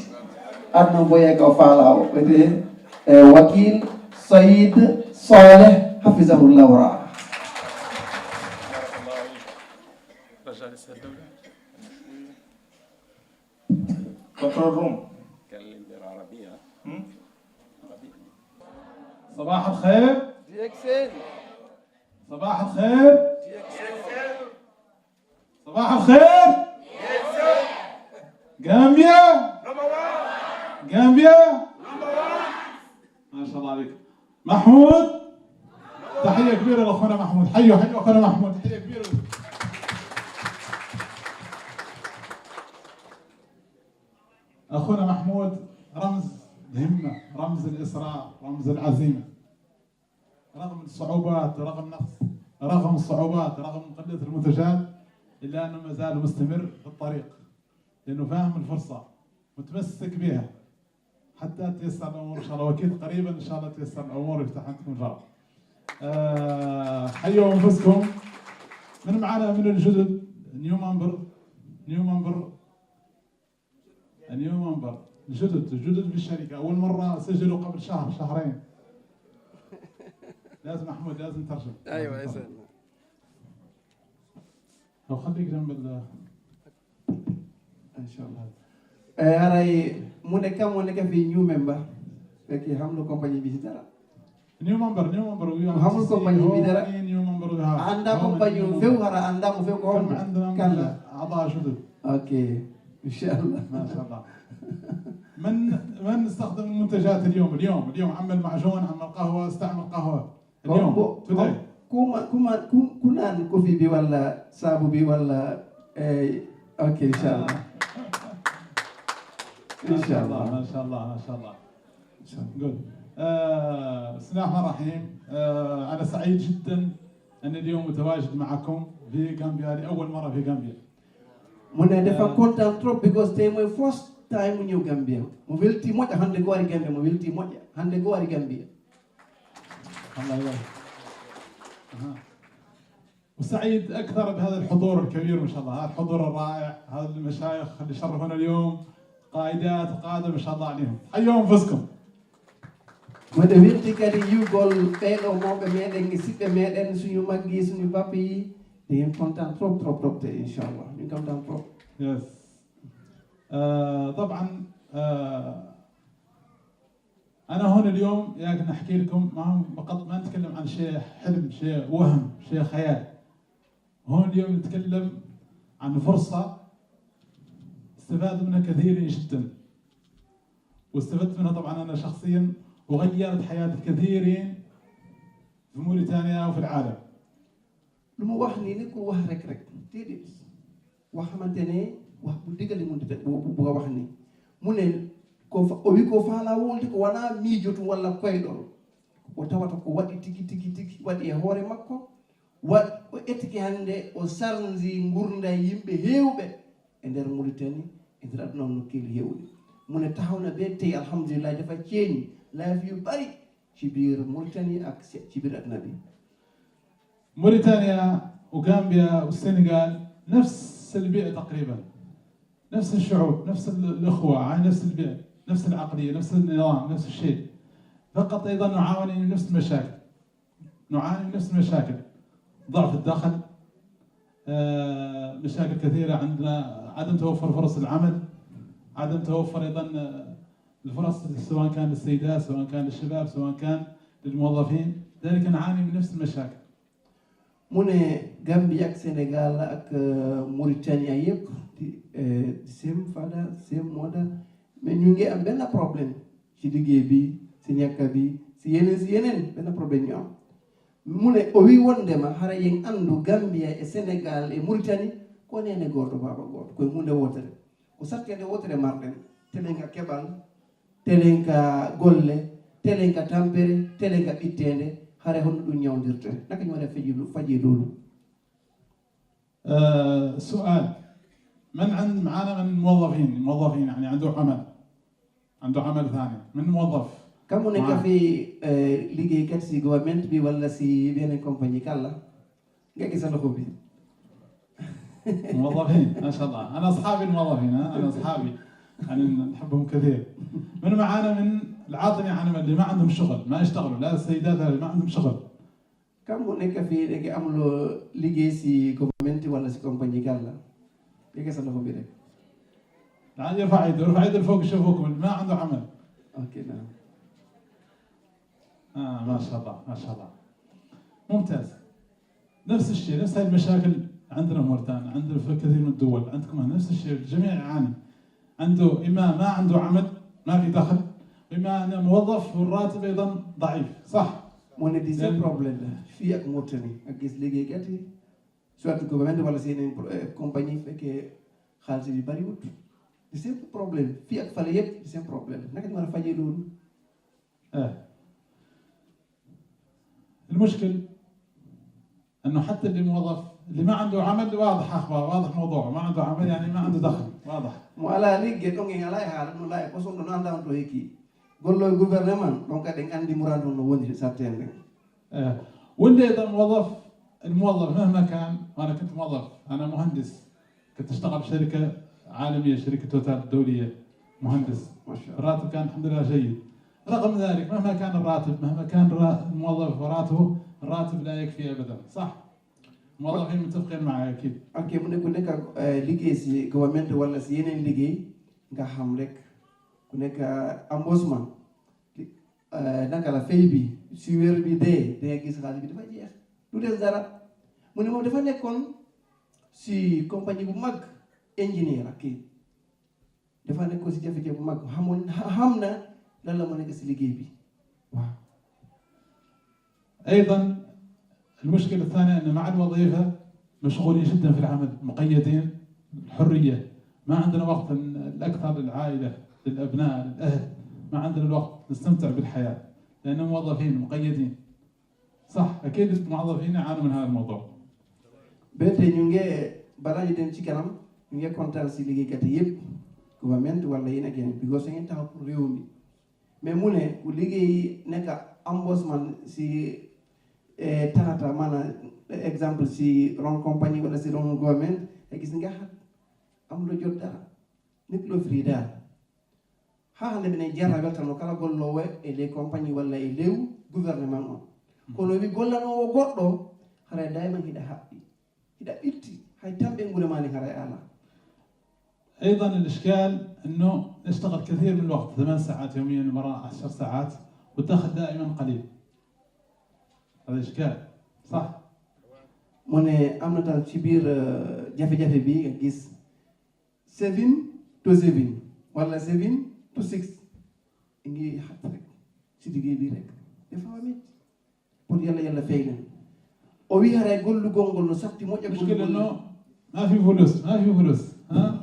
adno boye ka faala o ɓete wakil Saïd Saleh hafizahullah wa ra'a. Control room. صباح الخير. DXN. صباح الخير. صباح الخير. غامبيا. غامبيا. ما شاء الله عليك. محمود. تحية كبيرة لأخونا محمود. حيوا أخونا محمود. تحية كبيرة. أخونا محمود رمز الهمة، رمز الإصرار، رمز العزيمة. رغم الصعوبات، رغم الصعوبات، رغم قلة المنتجات، إلا أنه ما زال مستمر في الطريق، لأنه فاهم الفرصة، متمسك بها حتى تيسر الأمور إن شاء الله، وأكيد قريبا إن شاء الله تيسر الأمور ويفتح عندكم الفرق. حيوا أنفسكم. من معنا من الجدد نيو ممبر الجدد بالشركة، أول مرة سجلوا قبل شهرين. لازم محمود لازم ترجم. ايوه يا سلام. لو خليك جنب ان شاء الله. Aray mu ne kam wonde ka fi new member fekk hamno compagnie bi ci dara. New member hamul compagnie bi dara. new member anda compagnie few hara anda mo few ko كان أعضاء جدد. اوكي ان شاء الله. ما شاء الله. من استخدم المنتجات اليوم عمل معجون، عمل قهوة، استعمل قهوة اليوم today. كنان كوفي بي ولا سابو بي ولا اوكي ان شاء الله. ان شاء الله. ما شاء الله. good. بسم الله الرحمن الرحيم. أنا سعيد جدا أن اليوم متواجد معكم في غامبيا لأول مرة في غامبيا. Mo ne defa content trop because tey mooy first time mu ñëw Gambia. Mo welti moƴƴa hande go wari Gambia, mo welti moƴƴa hande go wari Gambia. الله يبارك. وسعيد أكثر بهذا الحضور الكبير ما شاء الله، هذا الحضور الرائع، هذا المشايخ اللي شرفونا اليوم، قائدات قادة ما شاء الله عليهم. حيوا أنفسكم. Mo de welti kadi yugol ɓeɗo mawɓe meɗen e siɓɓe meɗen suñu maggi suñu bappi yi. They content trop te inshallah. Ñu content trop. Yes. طبعا أنا هون اليوم يمكن أحكي لكم ما نتكلم عن شيء حلم، شيء وهم، شيء خيال. هون اليوم نتكلم عن فرصة استفاد منها كثيرين جدا، واستفدت منها طبعا أنا شخصيا، وغيرت حياة كثيرين في موريتانيا وفي العالم. lu mu wax nii nekkul wax rek déedéet wax xamante ne wax bu dëggali mu bu nga wax ni mu ne ko o wi ko faala wolde ko wona miijotu walla koyɗol o tawata ko waɗi tigi waɗi e hoore makko o ettiki hannde o sarnzi gurda yimɓe heewɓe e nder Mauritanie e nder aduna nokkeeli heewɗi. mu ne taxaw na be tey alhamdulillah dafa ceeñi life yu bari ci biir Mauritanie ak ci biir aduna bi. موريتانيا وغامبيا والسنغال نفس البيئة تقريبا، نفس الشعوب، نفس الأخوة، نفس البيئة، نفس العقلية، نفس النظام، نفس الشيء. فقط أيضا نعاني من نفس المشاكل، ضعف الدخل، مشاكل كثيرة عندنا، عدم توفر فرص العمل، عدم توفر أيضا الفرص سواء كان للسيدات، سواء كان للشباب، سواء كان للموظفين، ذلك نعاني من نفس المشاكل. mu ne Gambie ak Sénégal ak Mauritania yëpp same father same mother mais ñu ngi am benn problème ci liggéey bi, si ñàkka bi, si yeneen benn problème ñu am. mu ne o wi wondema hara yen andu Gambia e Sénégal e Mauritanie ko nene goto baba goto koye hunde wotere ko sakkede wotere marɗen telenka keɓal, telenka golle, telenka tampere, telenka ɓittende, hare hono ɗum ñawdirte naka ñu waɗa faji lolu. سؤال، من معانا من موظفين يعني عنده عمل ثاني، من موظف kam mu nekk fi liggéeykat si government bi wala si beneen compagnie kàlla nga gis sa loxo bi. موظفين ما شاء الله. أنا أصحابي الموظفين، أنا أصحابي يعني نحبهم كثير. من معانا من العاطل يعني اللي ما عندهم شغل، ما يشتغلوا، لا السيدات اللي ما عندهم شغل. kam mu nekk fii léegi amuloo liggéey si government wala si compagnie kàlla nga gis sa loxo bi rek. يعني يرفع يده لفوق يشوفوكم اللي ما عنده عمل. ok naam. ما شاء الله ما شاء الله، ممتاز. نفس الشيء، نفس هذه المشاكل عندنا في موريتانيا، عندنا في كثير من الدول، عندكم نفس الشيء، الجميع يعاني. عنده إما ما عنده عمل، ما في دخل، وإما أنه موظف والراتب أيضا ضعيف، صح؟ moo ne di seen problème la fii ak Mauritanie ak gis liggéeykat yi soit gouvernement wala seen compagnie fekkee xaalis bi bariwut di seen problème fii ak fale yëpp di seen problème naka ñu war a fajee loolu. المشكل انه حتى اللي موظف اللي ما عنده عمل واضح اخبار، واضح موضوع، ما عنده عمل يعني ما عنده دخل، واضح. mo ala liggéey ɗon en alaa e haala ɗum laa e kosom ɗo anndaa on to hekki gollo e gouvernement ɗon kadi en anndi muradu on no woni sartende. واللي ايضا موظف، الموظف مهما كان، وانا كنت موظف، انا مهندس، كنت اشتغل بشركه عالميه، شركه توتال الدوليه، مهندس، ما شاء الله. الراتب كان الحمد لله جيد. رغم ذلك مهما كان الراتب، مهما كان الموظف وراتبه، الراتب لا يكفي ابدا، صح؟ الموظفين متفقين معي اكيد. ok mu ne ku nekk liggéey si gouvernement wala si yeneen liggéey nga xam rek ku nekk embauchement naka la fay bi si weer bi dee da nga gis xaalis bi dafa jeex du des dara. mu ne moom dafa nekkoon si compagnie bu mag ingénieur ak kii dafa nekkoon si jafe-jafe bu mag xam na lan la mu nekk si liggéey bi waaw. ايضا المشكله الثانيه ان مع الوظيفه مشغولين جدا في العمل، مقيدين، الحريه، ما عندنا وقت الاكثر للعائله، للابناء، للاهل، ما عندنا الوقت نستمتع بالحياه لانهم موظفين مقيدين. صح، اكيد الموظفين يعانوا من هذا الموضوع. bete ñu ngi balaa ñu dem ci kanam ñu ngi kontaan si liggéeykat yi yëpp gouvernement wala yéen ak yeneen because ngeen taxaw pour réew mi mais mu ne ku liggéey nekk embauchement si tanata maanaam exemple si ron compagnie wala si ron gouvernement te gis nga xam am lo jot dara nit lo free daal hande minen jarra weltano kala gollowo e les compagnie walla e lew gouvernement on kono wi gollanowo goɗɗo haray dayman hiɗa haɓɓi hiɗa itti hay tamɓe guremani haray ala. ايضا الاشكال انه نشتغل كثير من الوقت، 8 ساعات يوميا وراء 10 ساعات، والدخل دائما قليل. هذا اشكال، صح؟ mu ne am na tam ci biir jafe-jafe bi nga gis 7 to 7 wala 7 to 6 ngi xat rek si liggéey bi rek dafa amit pour yàlla fay leen o wi haray gollugol ngol no satti moƴƴa المشكلة انه ما في فلوس، ما في فلوس، ها؟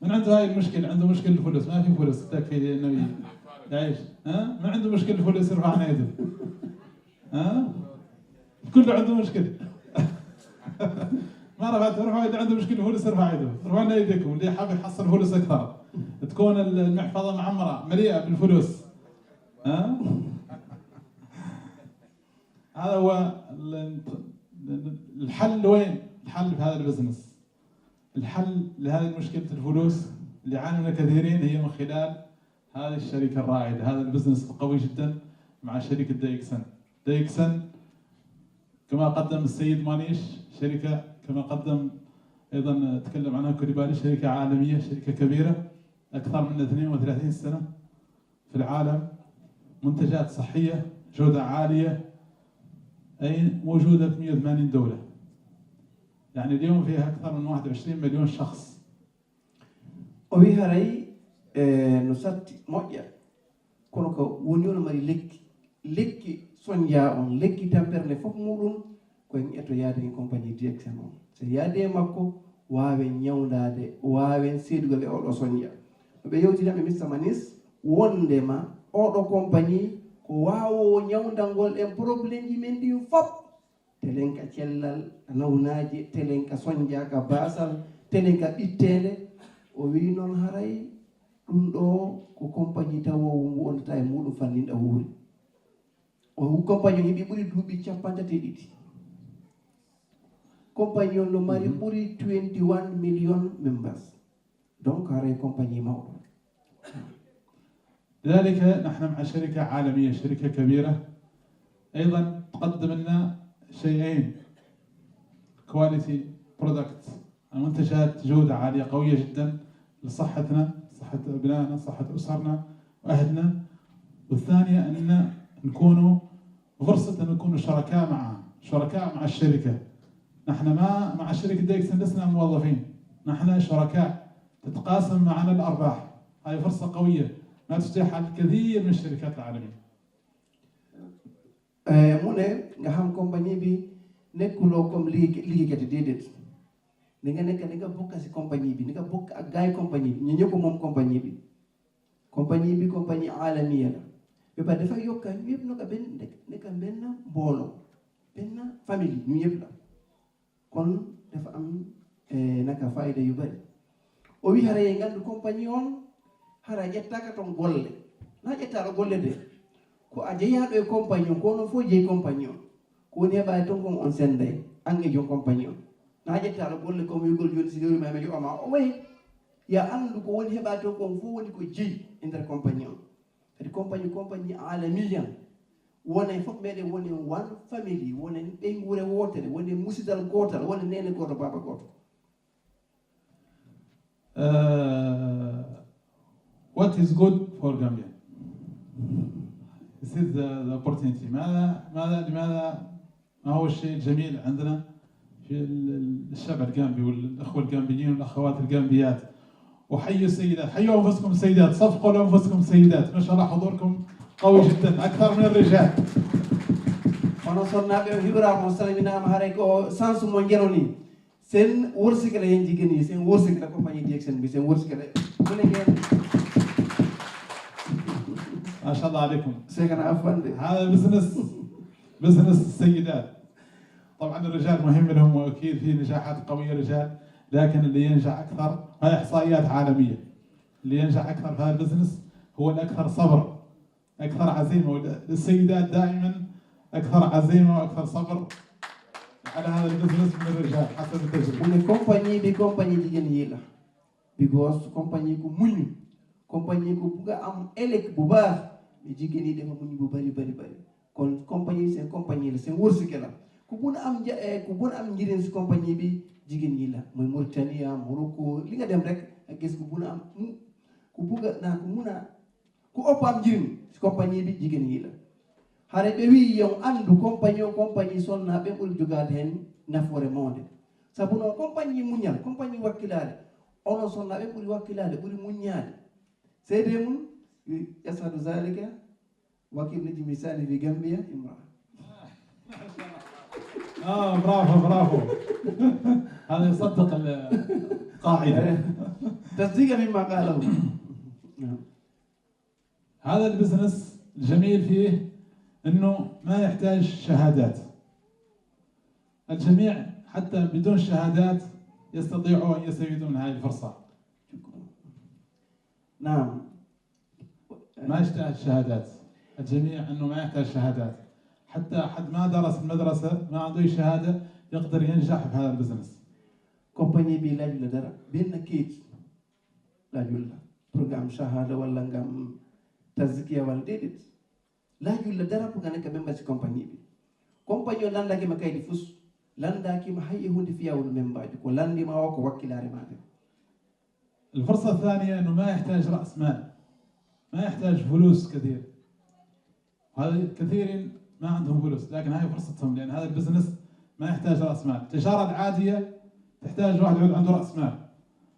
من عنده هاي المشكلة، عنده مشكلة الفلوس، ما في فلوس تكفي انه يعيش، ها؟ ما عنده مشكلة الفلوس يرفع عن يده. ها؟ كله عنده مشكلة. ما رفعت، ارفعوا يده، عنده مشكلة فلوس ارفع يده، ارفعوا لنا يديكم، اللي حاب يحصل فلوس اكثر. تكون المحفظة معمرة مليئة بالفلوس. ها؟ هذا هو الحل. وين الحل في هذا البزنس؟ الحل لهذه مشكلة الفلوس اللي يعاني منها كثيرين هي من خلال هذه الشركة الرائدة، هذا البزنس القوي جدا مع شركة دايكسن. دايكسن كما قدم السيد مانيش شركة، كما قدم أيضا تكلم عنها كوليبالي، شركة عالمية، شركة كبيرة أكثر من 32 سنة في العالم، منتجات صحية جودة عالية، أي موجودة في 180 دولة، يعني اليوم فيها أكثر من 21 مليون شخص. وفي هاي نسات موجة كونك ونيون مري لك سونيا on lekki tamperne fof muɗum koyen eto yaade e compagnie DXN on so yaade makko waawen ñawdade waawen seedugol e oɗo soñƴa no ɓe yewtinamɓe Mr Manis wondema oɗo compagnie ko waawowo ñawdangol en probléme ji men ɗin fof telenka cellal nawnaji telenka soñjaka basal telenka ɓittede o wi noon haray ɗum ɗo ko compagnie tawowo ngu wondata e muɗum fanninɗa wuuri o compagnie yimɓe ɓuri duuɓi 32 compagnie on no mari ɓuri 21 million members donc haray compagnie mawɗo. لذلك نحن مع شركة عالمية، شركة كبيرة أيضا تقدم لنا شيئين، كواليتي برودكت، منتجات جودة عالية قوية جدا لصحتنا، صحة أبنائنا، صحة أسرنا وأهلنا. والثانية أن نكونوا فرصة أن نكونوا شركاء معها، شركاء مع الشركة. نحن ما مع شركة ديكسن لسنا موظفين، نحن شركاء تتقاسم معنا الأرباح. هذه فرصة قوية ما تتيح الكثير من الشركات العالمية. mu ne nga xam compagnie bi nekkuloo comme liggéeykat yi déedéet ni nga nekk ni nga bokk si compagnie bi ni nga bokk ak gaay compagnie bi ñu ñëpp moom compagnie bi compagnie alamiya la ba pare dafay yokka ñu yëpp naka nekk benn mbooloo benn famille ñu yëpp la kon dafa am naka fayda yu bari o wi hara ye ngandu compagnie on hara ƴettaka ton golle na ƴettaɗo golle de ko a jeeyaɗo e compagnie on ko non fof jeeyi compagnie on ko woni heɓade ton kon on senday an e joom compagnie on na ƴettaɗo golle comme wigol joni si rewrima ame yoɓama o wayi ya andu ko woni heɓade ton kon fof woni ko jeeyi e nder compagnie on kadi compagnie alamiyan wone fof meɗen woni one family wone ɓen wure wotere woni musidal gotal woni nene goto baba goto. What is good for Gambia? This is the opportunity. لماذا ما هو الشيء الجميل عندنا في الشعب الجامبي والأخوة الجامبيين والأخوات الجامبيات؟ وحيوا السيدات، حيوا أنفسكم السيدات، صفقوا لأنفسكم السيدات، ما شاء الله حضوركم قوي جدا أكثر من الرجال. ono sonnaɓe o hiɓrama o salminama haray ko sensu mo jeroni sen worsikala hen jiguen yi sen worsikala compagnie DXN bi sen worsikala mune hen ما شاء الله عليكم. سيكون عفوا هذا بزنس السيدات. طبعا الرجال مهم لهم واكيد في نجاحات قويه رجال، لكن اللي ينجح اكثر هاي احصائيات عالميه، اللي ينجح اكثر في هذا البزنس هو الاكثر صبر، اكثر عزيمه. السيدات دائما اكثر عزيمه واكثر صبر على هذا البزنس من الرجال حسب التجربه. mune compagnie jiguen yi la because compagnie ko muñu compagnie ko buga am elek bu baax mais jigéen yi dafa muñ bu bari kon compagnie seen compagnie la seen wërsëg la ku bun am njëriñ si compagnie bi jigéen yi la mooy Mauritania Morocco li nga dem rek ak gis ku bun am ku buga naa ku mun a ku ëpp am njëriñ si compagnie bi jigéen yi la hare ɓe wi yon andu compagnie sonna ɓe ɓuri jogade hen nafoore monde sabu noon compagnie muñal compagnie wakkilade onon sonna ɓe ɓuri wakkilade ɓuri muññade seede mum yasadu zalika wakil niji misali fi Gambia imra. برافو هذا يصدق القاعده تصديقا مما قاله. هذا البزنس الجميل فيه انه ما يحتاج شهادات. الجميع حتى بدون شهادات يستطيعوا ان يستفيدوا من هذه الفرصه. نعم ما يحتاج شهادات، الجميع انه ما يحتاج شهادات، حتى حد ما درس المدرسه ما عنده شهاده يقدر ينجح في هذا البزنس. compagnie bi laaju la dara benn kayit laajul la pour nga am shahada wala nga am tazkiya wala déedéet laajul la dara pour nga nekk member ci compagnie bi. compagnie o landakima kaydi fus landakima hay e hunde fiyawol membaji ko landima o ko wakkilare made. الفرصه الثانيه انه ما يحتاج راس مال، ما يحتاج فلوس كثير. هذا كثير ما عندهم فلوس، لكن هاي فرصتهم لان هذا البزنس ما يحتاج راس مال. التجاره العاديه تحتاج واحد عنده راس مال،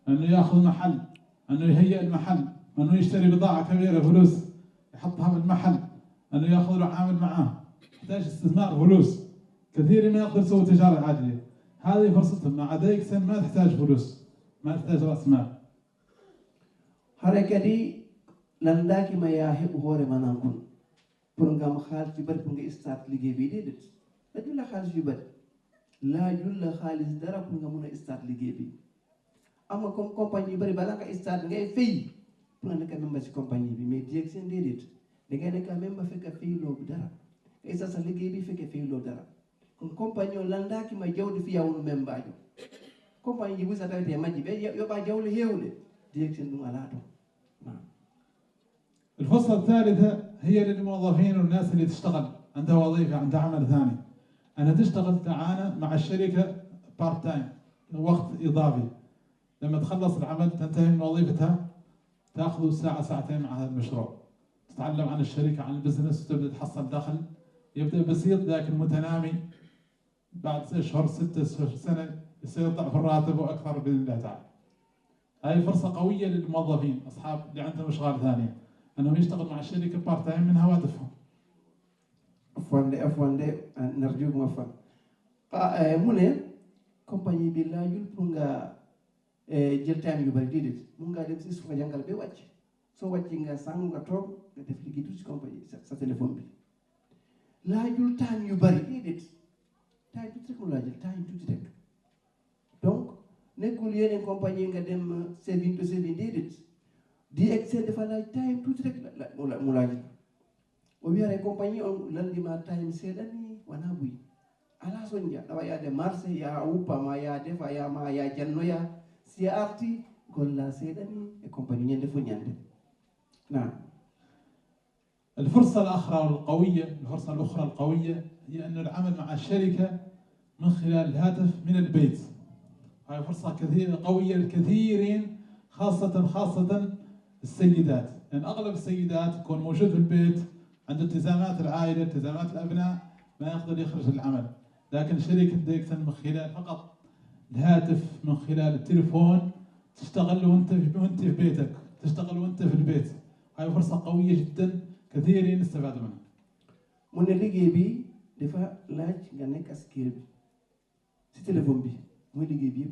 انه ياخذ محل، انه يهيئ المحل، انه يشتري بضاعه كبيره فلوس يحطها بالمحل، انه ياخذ له عامل معاه، يحتاج استثمار فلوس. كثير ما يقدر يسوي تجاره عاديه. هذه فرصتهم. مع ديكسن ما تحتاج فلوس، ما تحتاج راس مال. hare kadi landakima ya heɓu hoore manan kon pour ngam haalis yu bari pour nga start liggéey bi déedéet laajul la xaalis yu bari laajul la xaalis dara pour nga mun a start liggéey bi. am nga comme compagnie yu bari bala nga start ngay fay pour nga nekk member ci compagnie bi mais DXN déedéet da ngay nekk member fekk fay loo dara ngay sa liggéey bi fekk fay loo dara kon compagnie o landakima jawdi fiyawno membajo compagnie ji busa tawete majji ɓe yoɓa jawle hewle DXN ɗum ala ɗon. الفرصة الثالثة هي للموظفين والناس اللي تشتغل عندها وظيفة عندها عمل ثاني، أنها تشتغل معانا مع الشركة بارت تايم وقت إضافي. لما تخلص العمل تنتهي من وظيفتها تأخذ ساعة ساعتين مع هذا المشروع، تتعلم عن الشركة، عن البزنس، وتبدأ تحصل دخل يبدأ بسيط لكن متنامي. بعد أشهر 6 أشهر سنة يصير ضعف الراتب وأكثر بإذن الله تعالى. هاي فرصة قوية للموظفين أصحاب اللي عندهم أشغال ثانية أنهم يشتغلوا مع الشركة بارت تايم من هواتفهم. afwande narjuk ma fa mune compagnie bi laajul pour nga jël time yu bari déedéet mun ngaa dem si sufa jàngal ba wàcc soo wàcc nga sàngu nga toog nga def liggéey tuuti si compagnie sa téléphone bi laajul time yu bari déedéet time tuuti rek mu laajul time tuuti rek. donc nekkul yeneen compagnie nga dem 7 to 7 déedéet DXN dafa laaj time tuuti rek mu laajul. o wiyare compagnie on landima time seeɗani wona buyi ala soñdia ɗawa yaade marché ya wuppama ya defa yama ya jannoya si arti golla seeɗani e compagnie ñande fof ñande. نعم. الفرصة الأخرى القوية هي أن العمل مع الشركة من خلال الهاتف من البيت. هاي فرصة قوية للكثيرين، خاصة السيدات، لأن أغلب السيدات تكون موجود في البيت عنده التزامات العائلة، التزامات الأبناء، ما يقدر يخرج للعمل. لكن شركة ديكسن من خلال فقط الهاتف، من خلال التليفون، تشتغل وأنت في بيتك، تشتغل وأنت في البيت. هاي فرصة قوية جدا، كثيرين استفادوا منها. من اللي بي دفع لاج غنك أسكير سي تليفون بي من اللي بي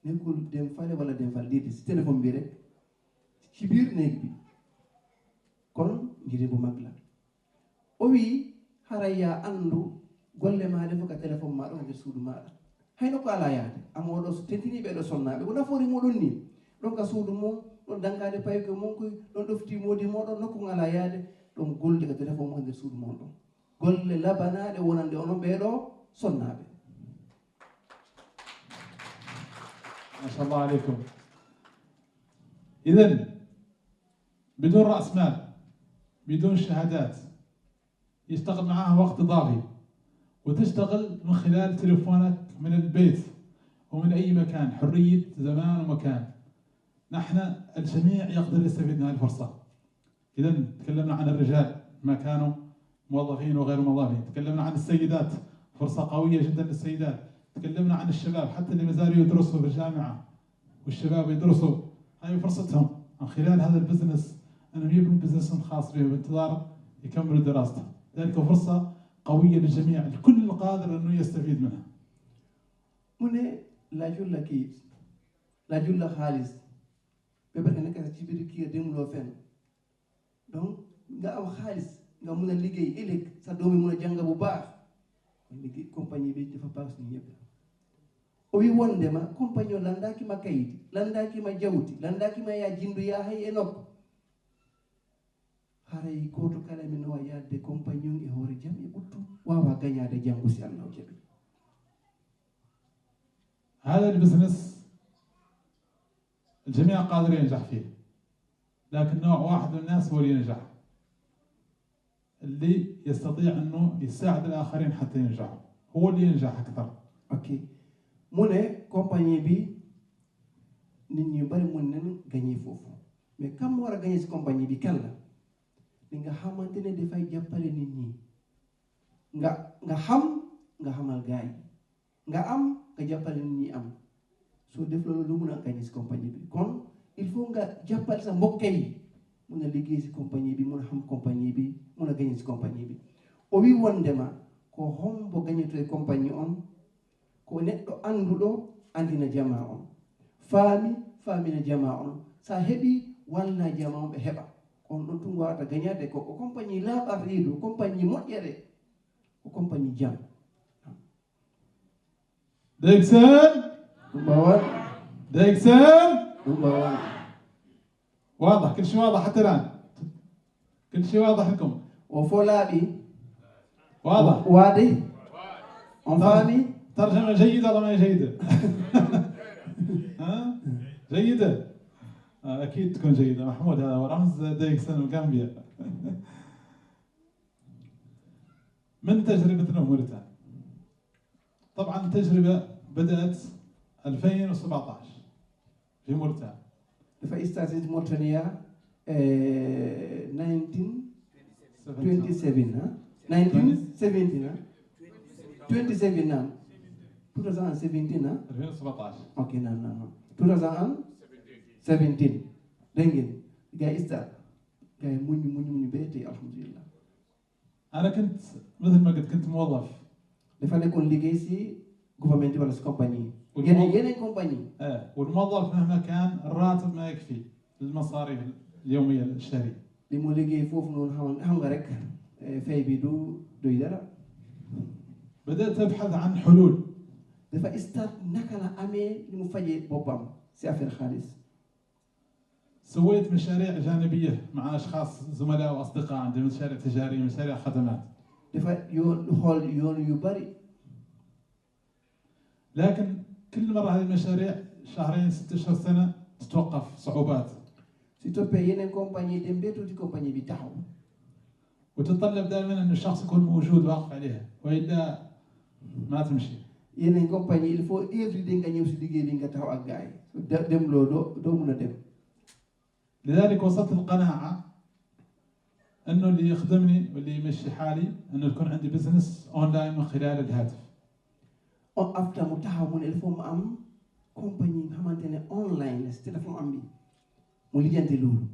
نقول دم فالي ولا دم فال ديدي سي تليفون بي رك كبير نيك بي كون جيري بو مغلا o wi haraya andu golle ma defo ka téléphone ma ɗon nder suudu maɗa hayno ko ala yaade amoɗo so tentini ɓeɗo sonnaɓe ko nafoore moɗon ni ɗon ka suudu mum ɗon dangade payko mon koy ɗon ɗofti modi moɗon nokku ala yaade ɗon golde ka téléphone mo nder suudu mon ɗon golle labanaɗe wonande onon ɓeɗo sonnaɓe. ما شاء الله عليكم. إذن بدون رأس مال، بدون شهادات، يشتغل معاه وقت إضافي، وتشتغل من خلال تليفونك من البيت ومن أي مكان، حرية زمان ومكان. نحن الجميع يقدر يستفيد من هذه الفرصة. إذا تكلمنا عن الرجال ما كانوا موظفين وغير موظفين، تكلمنا عن السيدات، فرصة قوية جدا للسيدات، تكلمنا عن الشباب حتى اللي ما زالوا يدرسوا في الجامعة والشباب يدرسوا، هذه فرصتهم من خلال هذا البزنس أنهم يبنوا بزنس خاص بهم بانتظار يكملوا دراسته. ذلك فرصة قوية للجميع، الكل القادر أنه يستفيد منها. من لا جل كيس لا جل خالص بيبقى أنك تجيب كي دم لو فين donc nga am xaalis nga mun a liggéey ëllëg sa doom yi mun a jàng bu baax liggéey compagnie bi dafa baax suñu ñëpp o wi wondema compagnie o landakima kayiti landakima jawti landakima ya jindu ya hay e nokku haray goto kala min wawa yadde compagnie e hoore jam e ɓuttu wawa gañade janggo si Allah o jaɓi. هذا البزنس الجميع قادر ينجح فيه، لكن نوع واحد من الناس هو اللي ينجح، اللي يستطيع انه يساعد الاخرين حتى ينجحوا، هو اللي ينجح اكثر. اوكي مونه compagnie bi nit ñu bari mun nañ gagner foofu mais kam war a gagner si compagnie bi kan la li nga xamante ne dafay jàppale nit ñi nga xam nga xamal gaay nga am nga jàppale nit ñi am soo def loolu lu mun a gagner si compagnie bi. kon il faut nga jàppale sa mbokk yi mun a liggéey si compagnie bi mun a xam compagnie bi mun a gagner si compagnie bi. o wi wondema ko hombo gagnito e compagnie on ko neɗɗo anduɗo andina jama on, faamina jama on, sa heɓi walla jama on ɓe heɓa. on ɗon tun wawata gagnade ko compagnie laaɓar reedu, compagnie moƴƴere, ko compagnie jam. ديكسن ɗum ديكسن ɓawan واضح، كل شيء واضح حتى الآن، كل شيء واضح لكم. o fo laaɓi واضح waade on faami. ترجمة جيدة ولا ما جيدة؟ ها؟ جيدة؟ أكيد تكون جيدة. محمود هذا ورمز ديكسن وغامبيا. من تجربتنا موريتانيا. طبعا التجربة بدأت 2017 في موريتانيا. dafa started Mauritania 1927 huh? 1970 huh? 27 now 2017 huh? 2017 okay no 2017 dégg ngeen gars yi start gars yi muñ ba tey alhamdulilah. أنا كنت مثل ما قلت كنت موظف. dafa nekkoon liggéey si gouvernement wala si compagnie yi. yeneen compagnie. والموظف مهما كان الراتب ما يكفي للمصاريف اليومية الشهرية. li mu liggéey foofu noonu xam nga rek fay bi du doy dara. بدأت أبحث عن حلول. dafa start naka la amee li mu fajee boppam si affaire xaalis. سويت مشاريع جانبية مع أشخاص زملاء وأصدقاء عندي مشاريع تجارية مشاريع خدمات. dafa xool yoon yu bari. لكن كل مرة هذه المشاريع شهرين 6 أشهر سنة تتوقف صعوبات. si toppee yeneen compagnie dem ba tuuti compagnie bi taxaw. وتتطلب دائما أن الشخص يكون موجود واقف عليها وإلا ما تمشي. yeneen compagnie il faut every day nga ñëw si liggéey bi nga taxaw ak gars yi dem loo doo mun a dem. لذلك وصلت القناعة أنه اللي يخدمني واللي يمشي حالي أنه يكون عندي بزنس أونلاين من خلال الهاتف. after mu taxaw mu ne il faut mu am compagnie nga xamante ne online la si téléphone am bi mu lijjanti loolu.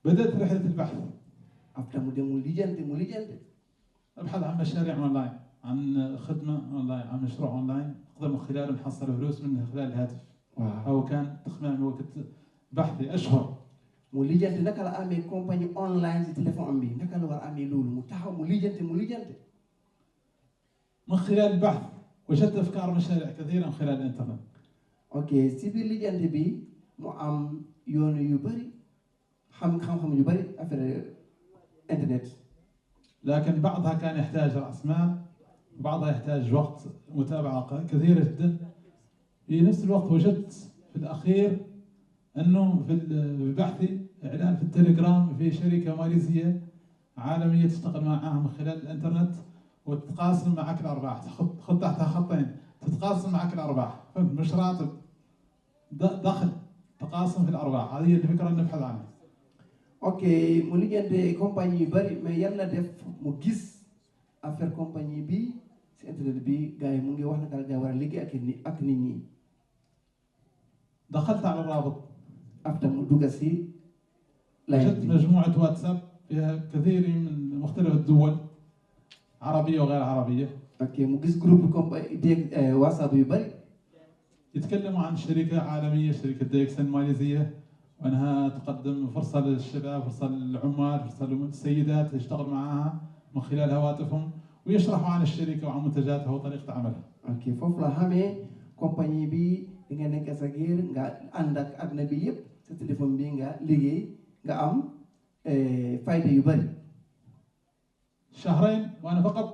بدأت رحلة البحث. after mu dem mu lijjanti. أبحث عن مشاريع أونلاين، عن خدمة أونلاين، عن مشروع أونلاين أقدر من خلاله نحصل فلوس من خلال الهاتف. أو كان تخمام وقت بحثي أشهر. mu lijjanti naka la amee compagnie online si téléphone am bi naka la war a amee loolu mu taxaw mu lijjanti. من خلال البحث وجدت أفكار مشاريع كثيرة من خلال الإنترنت. ok si biir lijjanti bi mu am yoon yu bari xam-xam yu bari affaire internet. لكن بعضها كان يحتاج رأس مال وبعضها يحتاج وقت متابعة كثيرة جدا. في نفس الوقت وجدت في الأخير أنه في بحثي إعلان في التليجرام في شركة ماليزية عالمية تشتغل معها من خلال الإنترنت وتتقاسم معك الأرباح. تحط تحتها خطين تتقاسم معك الأرباح. فهمت؟ مش راتب، دخل تقاسم في الأرباح. هذه الفكرة اللي نبحث عنها. ok mu lijjante compagnie yu bari mais yàlla def mu gis affaire compagnie bi si internet bi gars yi mu ngi wax naka la gars yi war a liggéey ak nit ñi. دخلت على الرابط. after mu dugg si وجدت مجموعة واتساب فيها كثير من مختلف الدول عربية وغير عربية. ok mu gis groupe whatsapp yu bari. يتكلموا عن شركة عالمية، شركة ديكسن ماليزية، وأنها تقدم فرصة للشباب، فرصة للعمال، فرصة للسيدات يشتغل معها من خلال هواتفهم ويشرحوا عن الشركة وعن منتجاتها وطريقة عملها. ok foofu la xamee compagnie bi di nga nekk sa kër nga ànd ak àdduna bi yëpp sa téléphone bi nga liggéey nga am fayda yu bari. شهرين وأنا فقط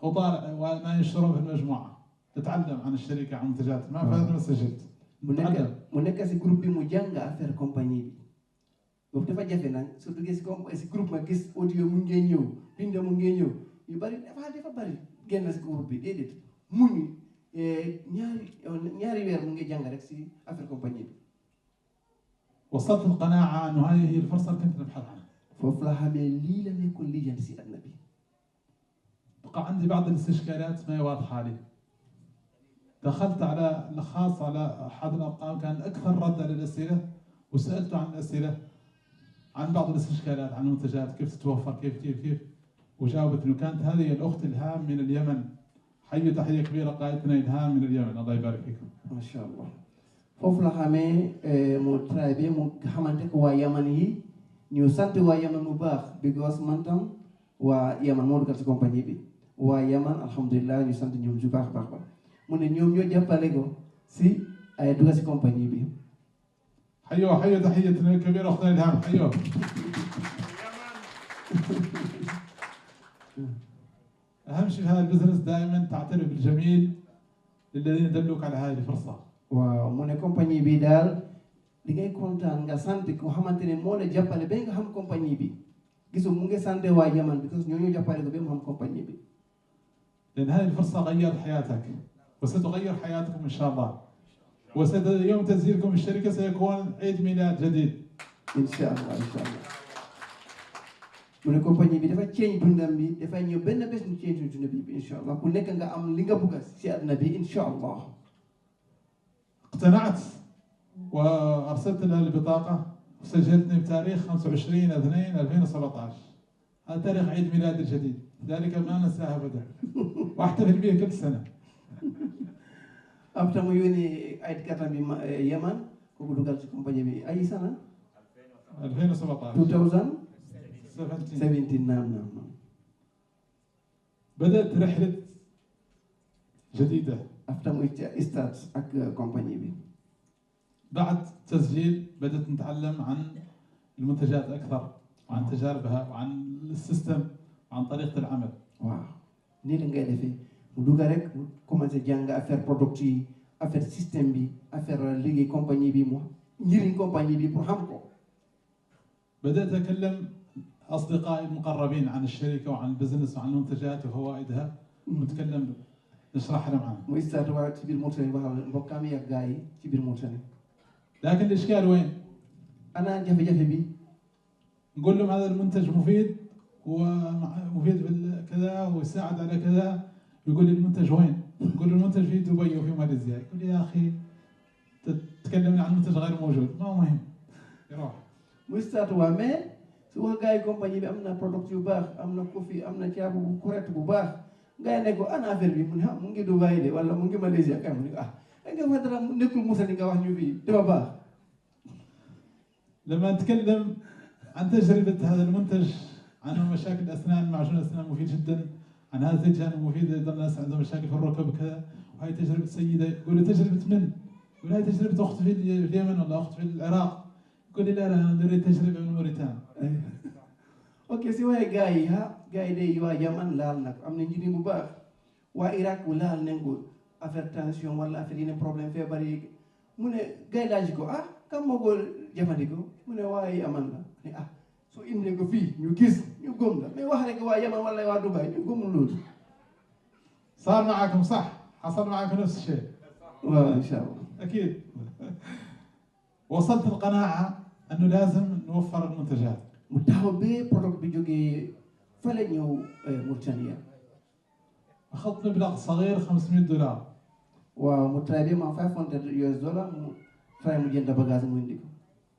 أطالع وما ينشرون في المجموعة، تتعلم عن الشركة عن منتجاتها. ما فات ما سجلت. mu nekk si groupe bi mu jàng affaire compagnie bi boobu dafa jafe nag surtout si groupe ma gis audio mu ngee ñëw bind mu ngee ñëw yu bari dafa bari génn si groupe bi déedéet muñu ñaari weer mu ngi jàng rek si affaire compagnie bi. وصلت القناعة أنه هذه هي الفرصة اللي كنت نبحث عنها. foofu la xamee lii la nekkoon lijjanti si àdduna bi. بقى عندي بعض الاستشكالات ما هي واضحة لي. دخلت على الخاص على أحد الأرقام كان أكثر رد على الأسئلة وسألته عن الأسئلة عن بعض الاستشكالات عن المنتجات كيف تتوفر كيف وجاوبت إنه كانت هذه الأخت إلهام من اليمن. حي تحية كبيرة قائدتنا إلهام من اليمن الله يبارك فيكم. ما شاء الله. foofu la xamee mu tray bi mu xamante ko waa Yaman yi ñu sant waa Yaman bu baax because man tam waa Yaman moo dugal si compagnie bi waa Yaman alhamdulilah ñu sant ñoom su baax baax baax mu ne ñoom ñoo jàppale ko si ay dugal si compagnie bi. حيوه تحية كبيرة أختنا إلهام حيوه. أهم شيء في هذا البزنس دائما تعترف بالجميل للذين يدلوك على هذه الفرصة. waaw mu ne compagnie bi daal li ngay kontaan nga sant ko xamante ne moo la jàppale ba nga xam compagnie bi gisoo mu ngi sant waa Yaman because ñoo ñu jàppale ko ba mu xam compagnie bi. لأن هذه الفرصة غيرت حياتك وستغير حياتكم إن شاء الله. ويوم تسجيلكم في الشركة سيكون عيد ميلاد جديد inshallah mu ne compagnie bi dafa change dundam bi dafa ñëw benn bés mu change dundam bi inshallah ku nekk nga am li nga bëgg ci àdduna bi inshallah. اقتنعت وارسلت لها البطاقه وسجلتني بتاريخ 25/2/2017. هذا تاريخ عيد ميلادي الجديد، ذلك ما ننساه ابدا واحتفل به كل سنه. After mu yónnee ay katam bi Yaman kooku dugal ci compagnie bi ay sana 2017 2017 نعم. بدأت رحلة جديدة. After mu start ak compagnie bi. بعد تسجيل بدأت نتعلم عن المنتجات أكثر وعن تجاربها وعن السيستم وعن طريقة العمل. waaw nii la ngay defee mu dugg rek mu commencé jàng affaire product yi affaire système bi affaire liggéey compagnie bi mu njëriñ compagnie bi pour xam ko. بدأت أكلم أصدقائي المقربين عن الشركة وعن البزنس وعن المنتجات وفوائدها ونتكلم نشرح لهم عنها. mu start waa ci biir Mauritanie ba xam ne mbokkam yi ak gars yi ci biir Mauritanie. لكن الإشكال وين؟ أنا jafe-jafe bi. نقول لهم هذا المنتج مفيد ومفيد كذا ويساعد على كذا، يقول لي المنتج وين؟ نقول له المنتج في دبي وفي ماليزيا، يقول لي يا أخي تتكلمني عن منتج غير موجود، ما هو مهم. يروح. mu start waa mais su wax gars yi compagnie bi am na product yu baax am na coffee am na caabu bu correct bu baax gars yi ne ko ana affaire bi mu ne mu ngi Dubai de wala mu ngi Malaysia kay mu ne nga fa dara nekkul Mauritanie nga wax ñu fii dafa baax. لما نتكلم عن تجربة هذا المنتج عن مشاكل الأسنان، معجون الأسنان مفيد جدا، عن هذا التجان مفيد للناس عندهم مشاكل في الركب كذا، وهي تجربة سيدة. يقول لي تجربة من؟ يقول هاي تجربة أخت في اليمن ولا أخت في العراق. يقول لي لا أنا أريد تجربة من موريتانيا. ok si waaye gars yi gars yi de waa Yaman laal nag am na njëriñ bu baax waa Irak laal nañ ko affaire tension wala affaire yeneen problème feebar yi mu ne gars yi laaj ko kan moo ko jëfandikoo mu ne waa Yaman la ne su indee ko fii ñu gis ñu gëm la mais wax rek waa Yaman wala waa Dubai ñu gëmul loolu. صار معكم صح؟ حصل معكم نفس الشيء. waaw إن شاء الله. أكيد. وصلت القناعة أنه لازم نوفر المنتجات. mu taxaw ba produit bi jógee fële ñëw Mauritania. أخذت مبلغ صغير $500. waaw mu try ba ma $500 mu try mu jënd bagage mu indi ko.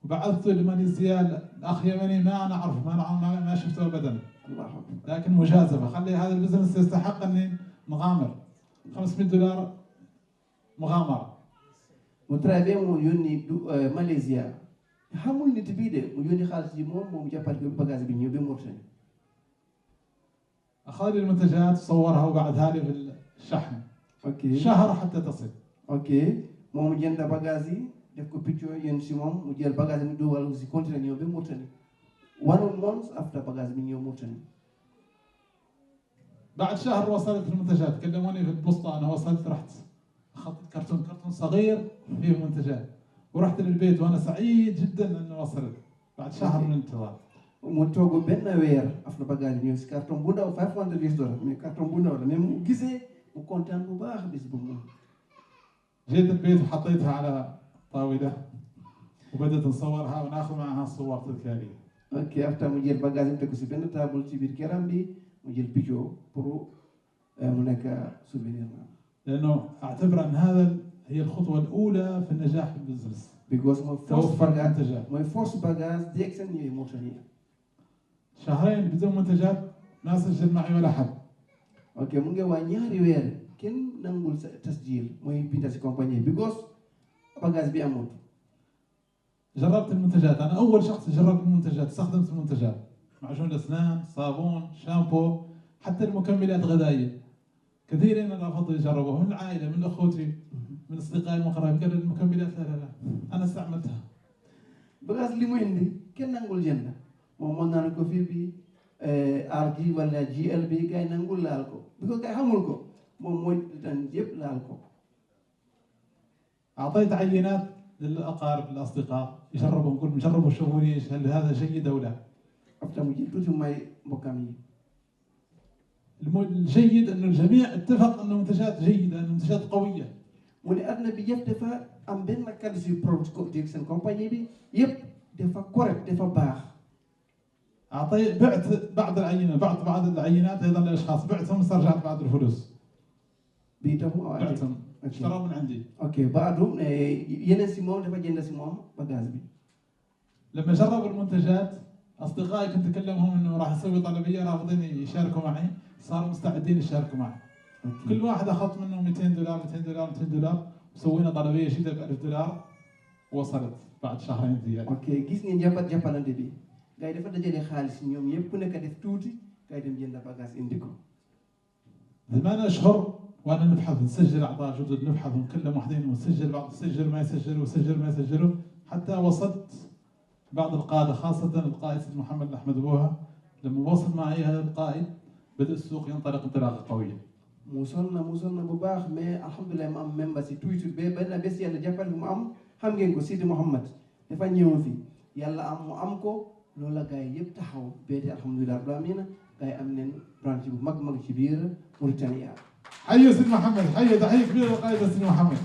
وبعثته لماليزيا الأخ يمني ما أنا أعرف ما شفته أبدا. الله أكبر. لكن مجازفة، خلي هذا البزنس يستحق أني نغامر. $500 مغامرة. mu try ba mu yónni Malaysia. xamul nit bii de mu yónni xaalis yi moom jàppale ko bagage bi ñëw ba Mauritanie. أخذ لي المنتجات صورها وبعثها لي في الشحن. ok شهر حتى تصل. ok moom jënd bagage yi def ko picture yéen si moom mu jël bagage bi dugal si conteneur ñëw ba Mauritanie. 1 month after bagage bi ñëw Mauritanie. بعد شهر وصلت المنتجات، كلموني في البوسطة أنا وصلت، رحت أخذت كرتون صغير فيه منتجات ورحت للبيت وأنا سعيد جدا أنه وصلت بعد شهر من الانتظار. mu toog benn weer after bagage ñëw si carton bu ndaw $500 mais carton bu ndaw la mais mu gisee mu kontaan bu baax bis bu mu. جيت البيت وحطيتها على طاولة وبدأت نصورها وناخذ معها صور تذكارية. ok after mu jël bagage teg ko si benn table ci biir këram bi mu jël picture pour mu nekk souvenir. لأنه أعتبر أن هذا هي الخطوة الأولى في النجاح في البزنس. because mooy first bagage DXN ñëwee Mauritanie. شهرين بدون منتجات ما سجل معي ولا حد. ok mu ngi waa ñaari weer kenn nangul sa tasjil mooy binda si compagnie because bagage bi amul. جربت المنتجات، أنا أول شخص جرب المنتجات، استخدمت المنتجات، معجون الأسنان، صابون، شامبو، حتى المكملات الغذائية. كثيرين رفضوا يجربوها من العائلة، من أخوتي، من أصدقائي المقربين، قالوا المكملات لا أنا استعملتها. bagage li mu indi kenn nangul jënd moom mën naa ne ko fii bi RG wala GL bi gars yi nangul laal ko because gars yi xamul ko moom mooy tan yëpp laal ko. أعطيت عينات للأقارب الأصدقاء يجربوا، نقول جربوا شوفوا لي هل هذا جيد أو لا. after mu jël tuuti may mbokkam yi. الجيد أن الجميع اتفق أن المنتجات جيدة، أن المنتجات قوية. mu ne àdduna bi yëpp dafa am benn qualité produit seen compagnie bi yëpp dafa correct dafa baax. بعت بعض العينات ايضا لاشخاص بعتهم استرجعت بعض الفلوس. بيتهم او بعتهم اشتروا من عندي. اوكي بعدهم yeneen si moom dafa jënd si moom bagage bi. لما جربوا المنتجات اصدقائي كنت اكلمهم انه راح اسوي طلبيه رافضين يشاركوا معي، صاروا مستعدين يشاركوا معي. كل واحد اخذت منه $200 وسوينا طلبيه جديده ب$1000 وصلت بعد شهرين زياده. اوكي gis ngeen jàppalante bi gars yi dafa dajale xaalis ñoom yëpp ku nekk def tuuti gars yi dem jënd bagage indi ko. 8 أشهر وانا نبحث نسجل اعضاء جدد، نبحثهم كلهم واحدين ونسجل بعض يسجل ما يسجلوا ويسجل ما يسجلوا، حتى وصلت بعض القاده خاصه القائد سيد محمد احمد بوها. لما وصل معي هذا القائد بدا السوق ينطلق انطلاقه قويه. musoon na bu baax mais alhamdulilah mu am membre si tuuti ba benn bés yàlla jàppal mu am xam ngeen ko Sidi Mouhamed dafa ñëw fi yàlla am mu am ko loolu la gars yi yëpp taxaw béyte alhamdulilah rabbil aalamiina gars yi am nañ branche bu mag ci biir Mauritania. حي سيد محمد، حي تحيه كبيره للقائد سيد محمد.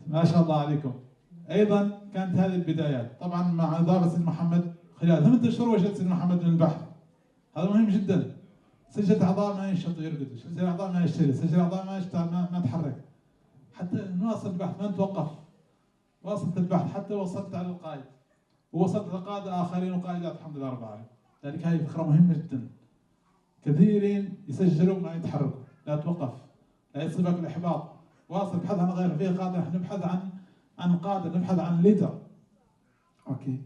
ما شاء الله عليكم. ايضا كانت هذه البدايات، طبعا مع اضافه سيد محمد خلال 8 اشهر وجدت سيد محمد من البحث. هذا مهم جدا. سجلت اعضاء ما ينشط يرقد، سجل اعضاء ما يشتري، سجل اعضاء ما يشتغل ما تحرك. حتى نواصل البحث ما نتوقف. واصلت البحث حتى وصلت على القائد. ووصلت لقاده اخرين وقائدات الحمد لله رب العالمين. لذلك هذه فكره مهمه جدا. كثيرين يسجلوا ما يتحركوا، لا توقف، لا يصيبك الاحباط. واصل ابحث عن غيره، في قاده نبحث عن قاده، نبحث عن ليدر. اوكي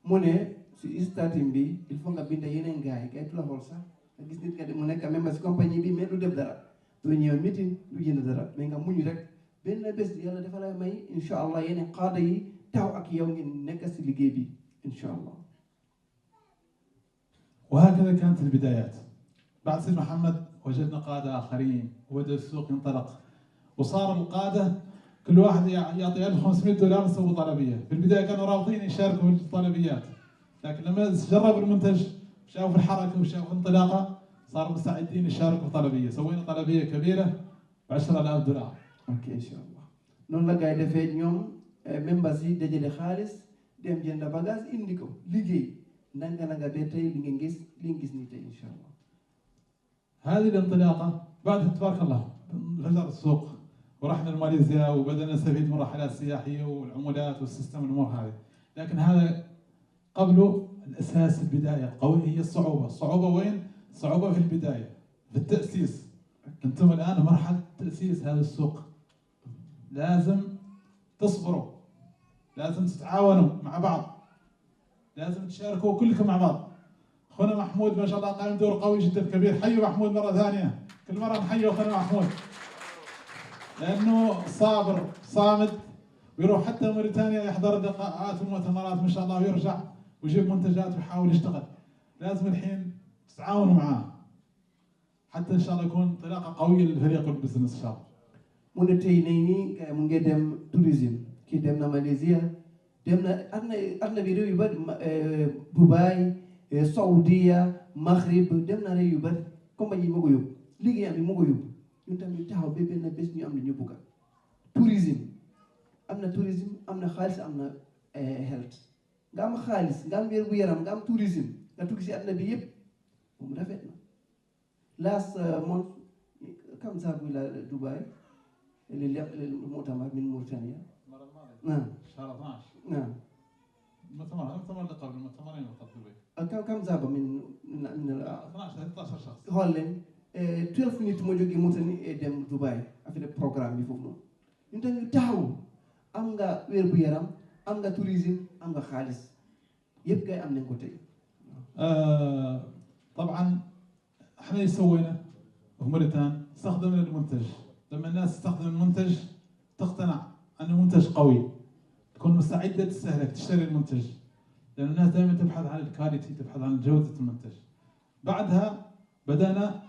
mu ne si starting bi il faut nga bind yeneen gars yi kay du la xool sax nga gis nit ka mu nekk même si compagnie bi mais du def dara du ñëw meeting du jënd dara mais nga muñ rek benn bés yàlla dafa lay may incha allah yeneen qaada yi taw ak yow ngeen nekk si liggéey bi incha allah. وهكذا كانت البدايات. بعد سيد محمد وجدنا قادة آخرين وبدأ السوق ينطلق، وصار القادة كل واحد يعطي $1500 يسوي طلبية. في البداية كانوا رافضين يشاركوا في الطلبيات، لكن لما جربوا المنتج شافوا الحركة وشافوا الانطلاقة صاروا مستعدين يشاركوا في طلبية. سوينا طلبية كبيرة $10,000. اوكي ان شاء الله noonu la gars yi defee ñoom membres yi dajale xaalis dem jënd bagage indi ko liggéey nanga ba tey li ngeen gis nii tey incha allah. هذه الانطلاقة بعد تبارك الله انفجر السوق ورحنا لماليزيا وبدأنا نستفيد من رحلات سياحية والعملات والسيستم الأمور هذه. لكن هذا قبله الأساس البداية القوية هي الصعوبة وين؟ الصعوبة في البداية في التأسيس. أنتم الآن مرحلة تأسيس هذا السوق، لازم تصبروا، لازم تتعاونوا مع بعض، لازم تشاركوا كلكم مع بعض. اخونا محمود ما شاء الله قائم دور قوي جدا كبير، حيوا محمود مره ثانيه، كل مره نحيي اخونا محمود لانه صابر صامد، ويروح حتى موريتانيا يحضر لقاءات ومؤتمرات ما شاء الله ويرجع ويجيب منتجات ويحاول يشتغل. لازم الحين تتعاونوا معاه حتى ان شاء الله يكون انطلاقه قويه للفريق والبزنس ان شاء الله. mu ne tey nii mu ngi dem tourisme kii dem na Malaysia dem na am na bi réew yu bari Dubai Saudiya Maghrib dem na réew yu bari compagnie yi moo ko yóbbu liggéeyam bi moo ko yóbbu ñun tamit taxaw ba benn bés ñu am li ñu bëgg tourisme am na xaalis am na health nga am xaalis nga am wér gu yaram nga am tourisme nga tukki si àdduna bi yëpp moom rafet na. last month kam saabu ila Dubai للمؤتمر من موريتانيا. نعم. شهر 12. نعم. المؤتمر اللي قبل المؤتمرين اللي قبل دبي. كم ذهب من 12 13 شخص. هولن 12 minutes moo jógee Mauritanie dem Dubai affaire programme bi foofu noonu. ñun tamit taxaw am nga wér bu yaram am nga tourisme am nga xaalis yëpp kay am nañ ko tey. طبعا احنا اللي سوينا في موريتان استخدمنا المنتج. لما الناس تستخدم المنتج تقتنع انه منتج قوي، تكون مستعده تستهلك تشتري المنتج، لان الناس دائما تبحث عن الكواليتي، تبحث عن جوده المنتج. بعدها بدانا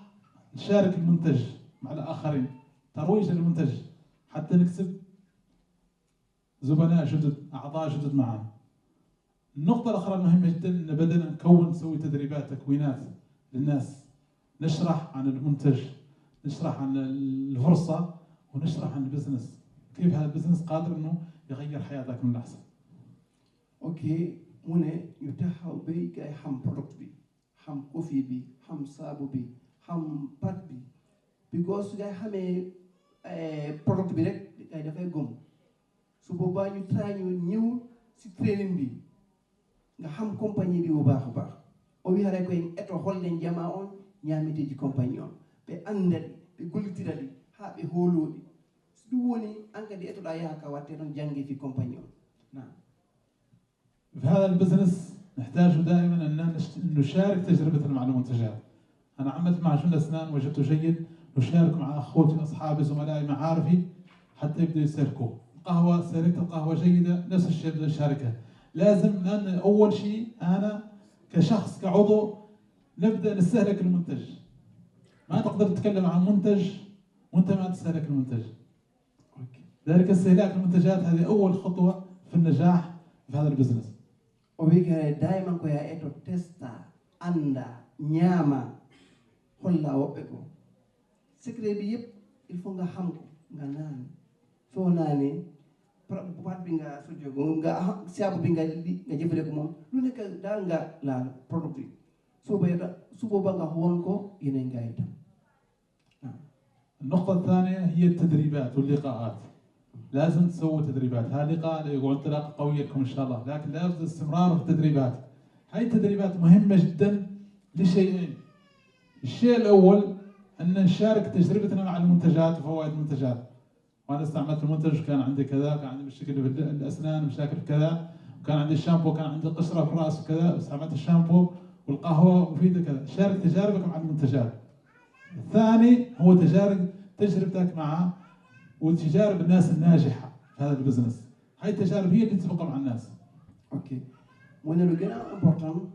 نشارك المنتج مع الاخرين، ترويج للمنتج حتى نكسب زبناء جدد، اعضاء جدد معنا. النقطه الاخرى المهمه جدا ان بدانا نسوي تدريبات تكوينات للناس، نشرح عن المنتج، نشرح عن الفرصة ونشرح عن البزنس. كيف هذا البزنس قادر انه يغير حياتك من الاحسن. اوكي mu ne ñu taxaw ba gay xam product bi xam coffee bi xam saabu bi xam pat bi because su gay xamee product bi rek gay dafay gom su boobaa ñu try ñu ñëw si training bi nga xam compagnie bi bu baax a baax o wi hare koye eto hollen jama on ñaamiteji compagnie on ɓe andali ɓe gollitiraɗi ha ɓe hooloɗi so ɗum woni an kadi etoɗa yaha ka watte ɗon jangge fi compagnie on. نعم. في هذا البزنس نحتاج دائما أن نشارك تجربتنا مع المنتجات. أنا عملت معجون أسنان وجدته جيد، نشارك مع أخوتي أصحابي زملائي معارفي حتى يبدأوا يسلكوا. القهوة سلكت القهوة جيدة نفس الشيء بدنا نشاركها. لازم لأن أول شيء أنا كشخص كعضو نبدأ نستهلك المنتج. ما تقدر تتكلم عن منتج وأنت ما تستهلك المنتج. ذلك استهلاك المنتجات هذه أول خطوة في النجاح في هذا البزنس. وبيك دائما كويا إتو تستا أندا نياما هلا وبيكو secret bi yëpp il faut nga xam ko nga naan soo naanee baat bi nga sojjogo nga saabu bi nga jëfandikoo moom lu nekk daal nga laal produit bi su boobaa nga xool ko yeneen gaa itam. النقطة الثانية هي التدريبات واللقاءات. لازم تسووا تدريبات. هذا لقاء يقول انطلاقة قوية لكم إن شاء الله، لكن لابد الاستمرار في التدريبات. هاي التدريبات مهمة جدا لشيئين. الشيء الأول أن نشارك تجربتنا مع المنتجات وفوائد المنتجات. وأنا استعملت المنتج وكان عندي كذا، كان عندي مشاكل في الأسنان، مشاكل في كذا، وكان عندي الشامبو، كان عندي قشرة في الرأس وكذا، استعملت الشامبو والقهوة مفيدة كذا. شارك تجاربك مع المنتجات. الثاني هو تجربتك مع وتجارب الناس الناجحة في هذا البزنس. هاي التجارب هي اللي تبقى مع الناس. اوكي. وانا لو كان امبورطان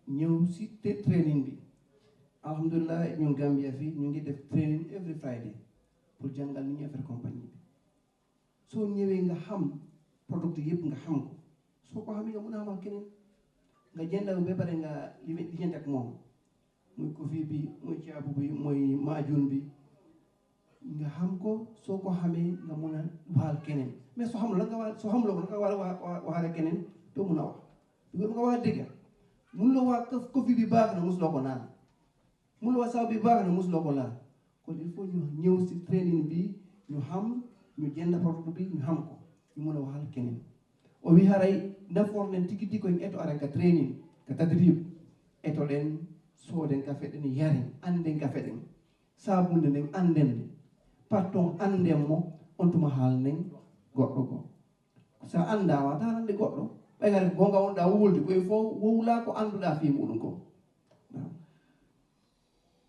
نيو سي تريننج بي. الحمد لله ñun Gambia fi ñu ngi def training every Friday pour jangal ni ñu affaire compagnie bi soo ñëwee nga xam product yëpp nga xam ko soo ko xamee nga mën a xamal keneen nga jëndal ba pare nga li jënd ak moom muy coffee bi muy caabu bi muy maajuun bi nga xam ko soo ko xamee nga mën a waxal keneen mais soo xamul la nga wax soo xamuloo ko nga war a waxale keneen doo mën a wax nga wax dëgg mun la wax coffee bi baax na mosuloo ko naan mun la wax saabu bi baax na mosuloo ko laal kon il faut ñu ñëw si training bi ñu xam ñu jënd produit bi ñu xam ko ñu mën a waxal keneen o wi haray nafornen tigi tigi koyen eto aran ka training ka tadrib eto ɗen sooden ka feɗen yaren anden ka feɗen sabunde nden anden nde parton anden mo on tuma haal nden goɗɗo goo sa anda wata haalande goɗɗo ɓay gare gonga wonɗa wulde koye fof wowla ko anduɗa fi muɗum ko.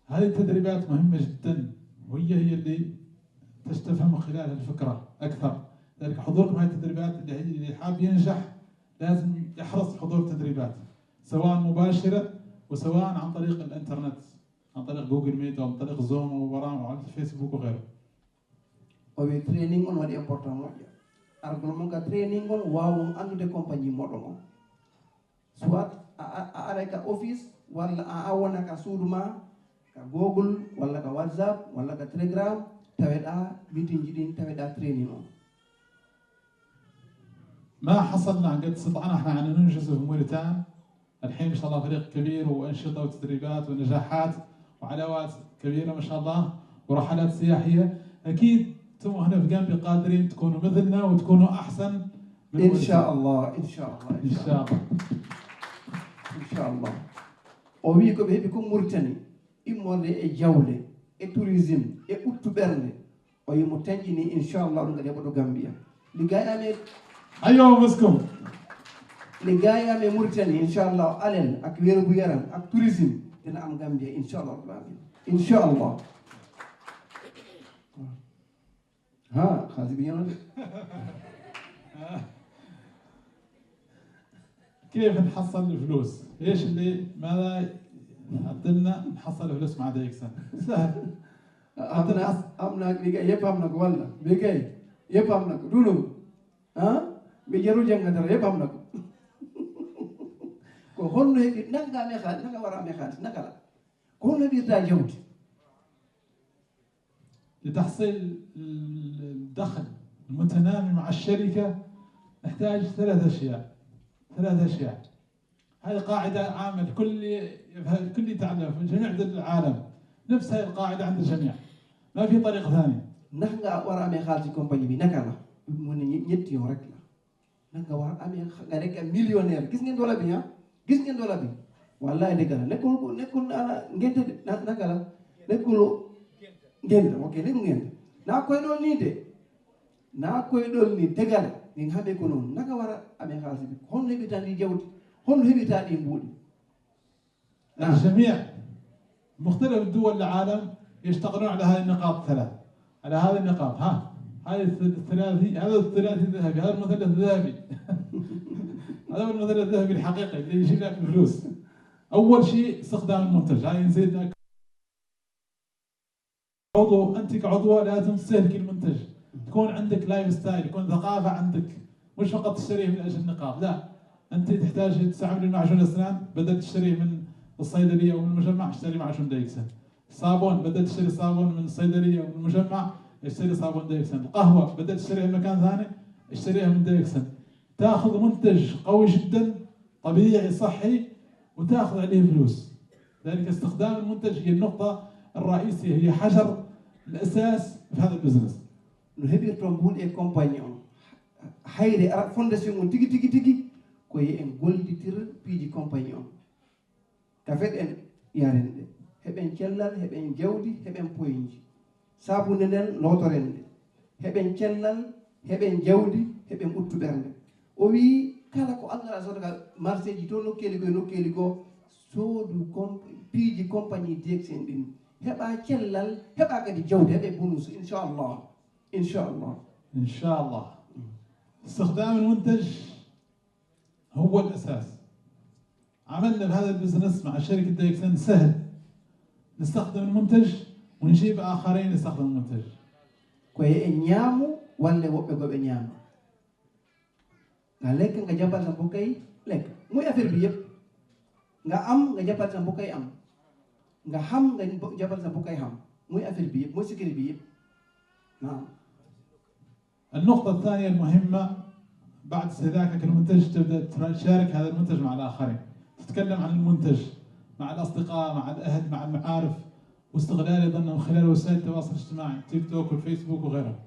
هذه التدريبات مهمة جدا وهي اللي تستفهم من خلالها الفكرة أكثر. لذلك حضوركم هذه التدريبات اللي حاب ينجح لازم يحرص حضور التدريبات سواء مباشرة وسواء عن طريق الانترنت، عن طريق جوجل ميت أو عن طريق زوم وبرامج وعلى الفيسبوك وغيره. وبي ترينينغ on waɗi important moƴƴa argol mon ka training on wawon andude compagnie moɗon on soit a ara ka office walla a wona ka suudu ma ka google walla ka whatsapp walla ka telegram taweɗa meeting ji ɗin taweɗa training on. ما حصلنا قد استطعنا احنا ان ننجز في موريتان. الحين ما شاء الله فريق كبير وانشطه وتدريبات ونجاحات وعلاوات كبيره ما شاء الله ورحلات سياحيه. اكيد انتم هنا في جامبيا قادرين تكونوا مثلنا وتكونوا احسن من ان شاء الله ان شاء الله ان شاء الله ان شاء الله. o wi ko ɓe heeɓi ko Mauritanie immorde e jawle e tourisme e ɓuttu ɓernde o yimo tañƴini inchallah ɗum kadi heɓoto Gambia liggayame ايوه مسكم liggayame Mauritanie inchallah alel ak weerugu yaram ak tourisme dina am Gambia inchallah rabbil alamin inchallah. ها خلاص بينا. كيف نحصل الفلوس؟ ايش اللي ماذا عدلنا نحصل الفلوس مع دايكسن؟ سهل. امنا يفهمنك والله بكي يفهمنك دونو ها بيجرو جنگاتر يفهمنك ko honno heɓi nanga me xaalis nanga wara me xaalis naka la ko honno heɓirta jawdi لتحصيل الدخل المتنامي مع الشركة نحتاج 3 أشياء. 3 أشياء. هذه قاعدة عامة الكل يتعلم في جميع دول العالم. نفس هذه القاعدة عند الجميع. ما في طريقة ثانية. نحن ورا أمي خالتي كومباني بي نكلا من نيت يوم ركلا. نحن ورا أمي غريك مليونير. كيس نين دولار بيا؟ كيس نين دولار بي؟ والله دكلا. نكون أنا جنت نكلا. نكون جنت. أوكي نكون جنت. نأكل دول نيده. نأكل دول نيد تكلا. نحن بيكونون. نحن ورا أمي خالتي. هم اللي بيتاني جود. هم اللي بيتاني بود. الجميع مختلف دول العالم يشتغلون على هذه النقاط 3. على هذه النقاط. هذه الثلاثي. هذا الثلاثي الذهبي. هذا المثلث الذهبي. هذا هو المثلث الذهبي الحقيقي اللي يجيب لك الفلوس. أول شيء استخدام المنتج. هاي نزيد لك عضو. أنت كعضوة لازم تستهلك المنتج. تكون عندك لايف ستايل. يكون ثقافة عندك. مش فقط تشتريه من أجل النقاط. لا. أنت تحتاج تستعمل معجون أسنان بدل تشتريه من الصيدلية أو من المجمع اشتري معجون دايكسن. صابون بدل تشتري صابون من الصيدلية أو من المجمع اشتري صابون دايكسن. القهوة بدل تشتريها من مكان ثاني اشتريها من دايكسن. تاخذ منتج قوي جدا طبيعي صحي وتاخذ عليه فلوس. ذلك استخدام المنتج هي النقطة الرئيسية. هي حجر الأساس في هذا البزنس. نهبي ترمبول إيه كومبانيون. حيري فونداسيون تيجي كوي إن جولدي تير بيجي كومبانيون. كافيت إن يارند. هبين كلال هبين جودي هبين بوينج. سابو ننن لوترند. هبين كلال هبين جودي هبين أوتوبرند. وي كلا كو أنغرا زوجة مارسي جيتو نوكيليكو سودو بيجي كومباني ديكسين دين. هبا كلال هبا كدي جودي هبين بونوس إن شاء الله. إن شاء الله. إن شاء الله. استخدام المنتج هو الأساس. عملنا بهذا البزنس مع شركة دايكسن سهل. نستخدم المنتج ونجيب آخرين يستخدموا المنتج. كوي إنيامو ولا وبيجو إنيامو. نالك نجابات سامبوكاي لك. مو يافر بيب. نعم نجابات سامبوكاي أم. نعم نجابات سامبوكاي هم. مو يافر بيب. مو سكري بيب. نعم. النقطة الثانية المهمة بعد استهلاكك المنتج تبدأ تشارك هذا المنتج مع الآخرين. تتكلم عن المنتج مع الأصدقاء مع الأهل مع المعارف واستغلال أيضا من خلال وسائل التواصل الاجتماعي تيك توك والفيسبوك وغيرها.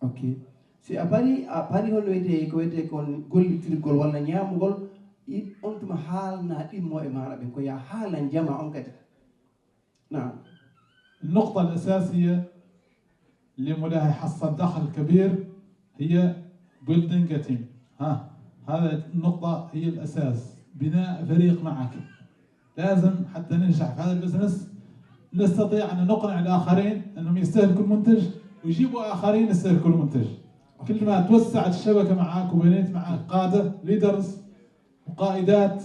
اوكي. سي أباري هون ويدي كون قول تريقول ولا نيام قول أنتم حالنا إمو إمارة بينكو يا حالا جمع أنكت. نعم. النقطة الأساسية اللي مولاها يحصل دخل كبير هي building a team. هذا النقطة هي الأساس. بناء فريق معك. لازم حتى ننجح في هذا البزنس نستطيع أن نقنع الآخرين أنهم يستهلكوا المنتج ويجيبوا آخرين يستهلكوا المنتج. كل ما توسعت الشبكة معك وبنيت معك قادة ليدرز وقائدات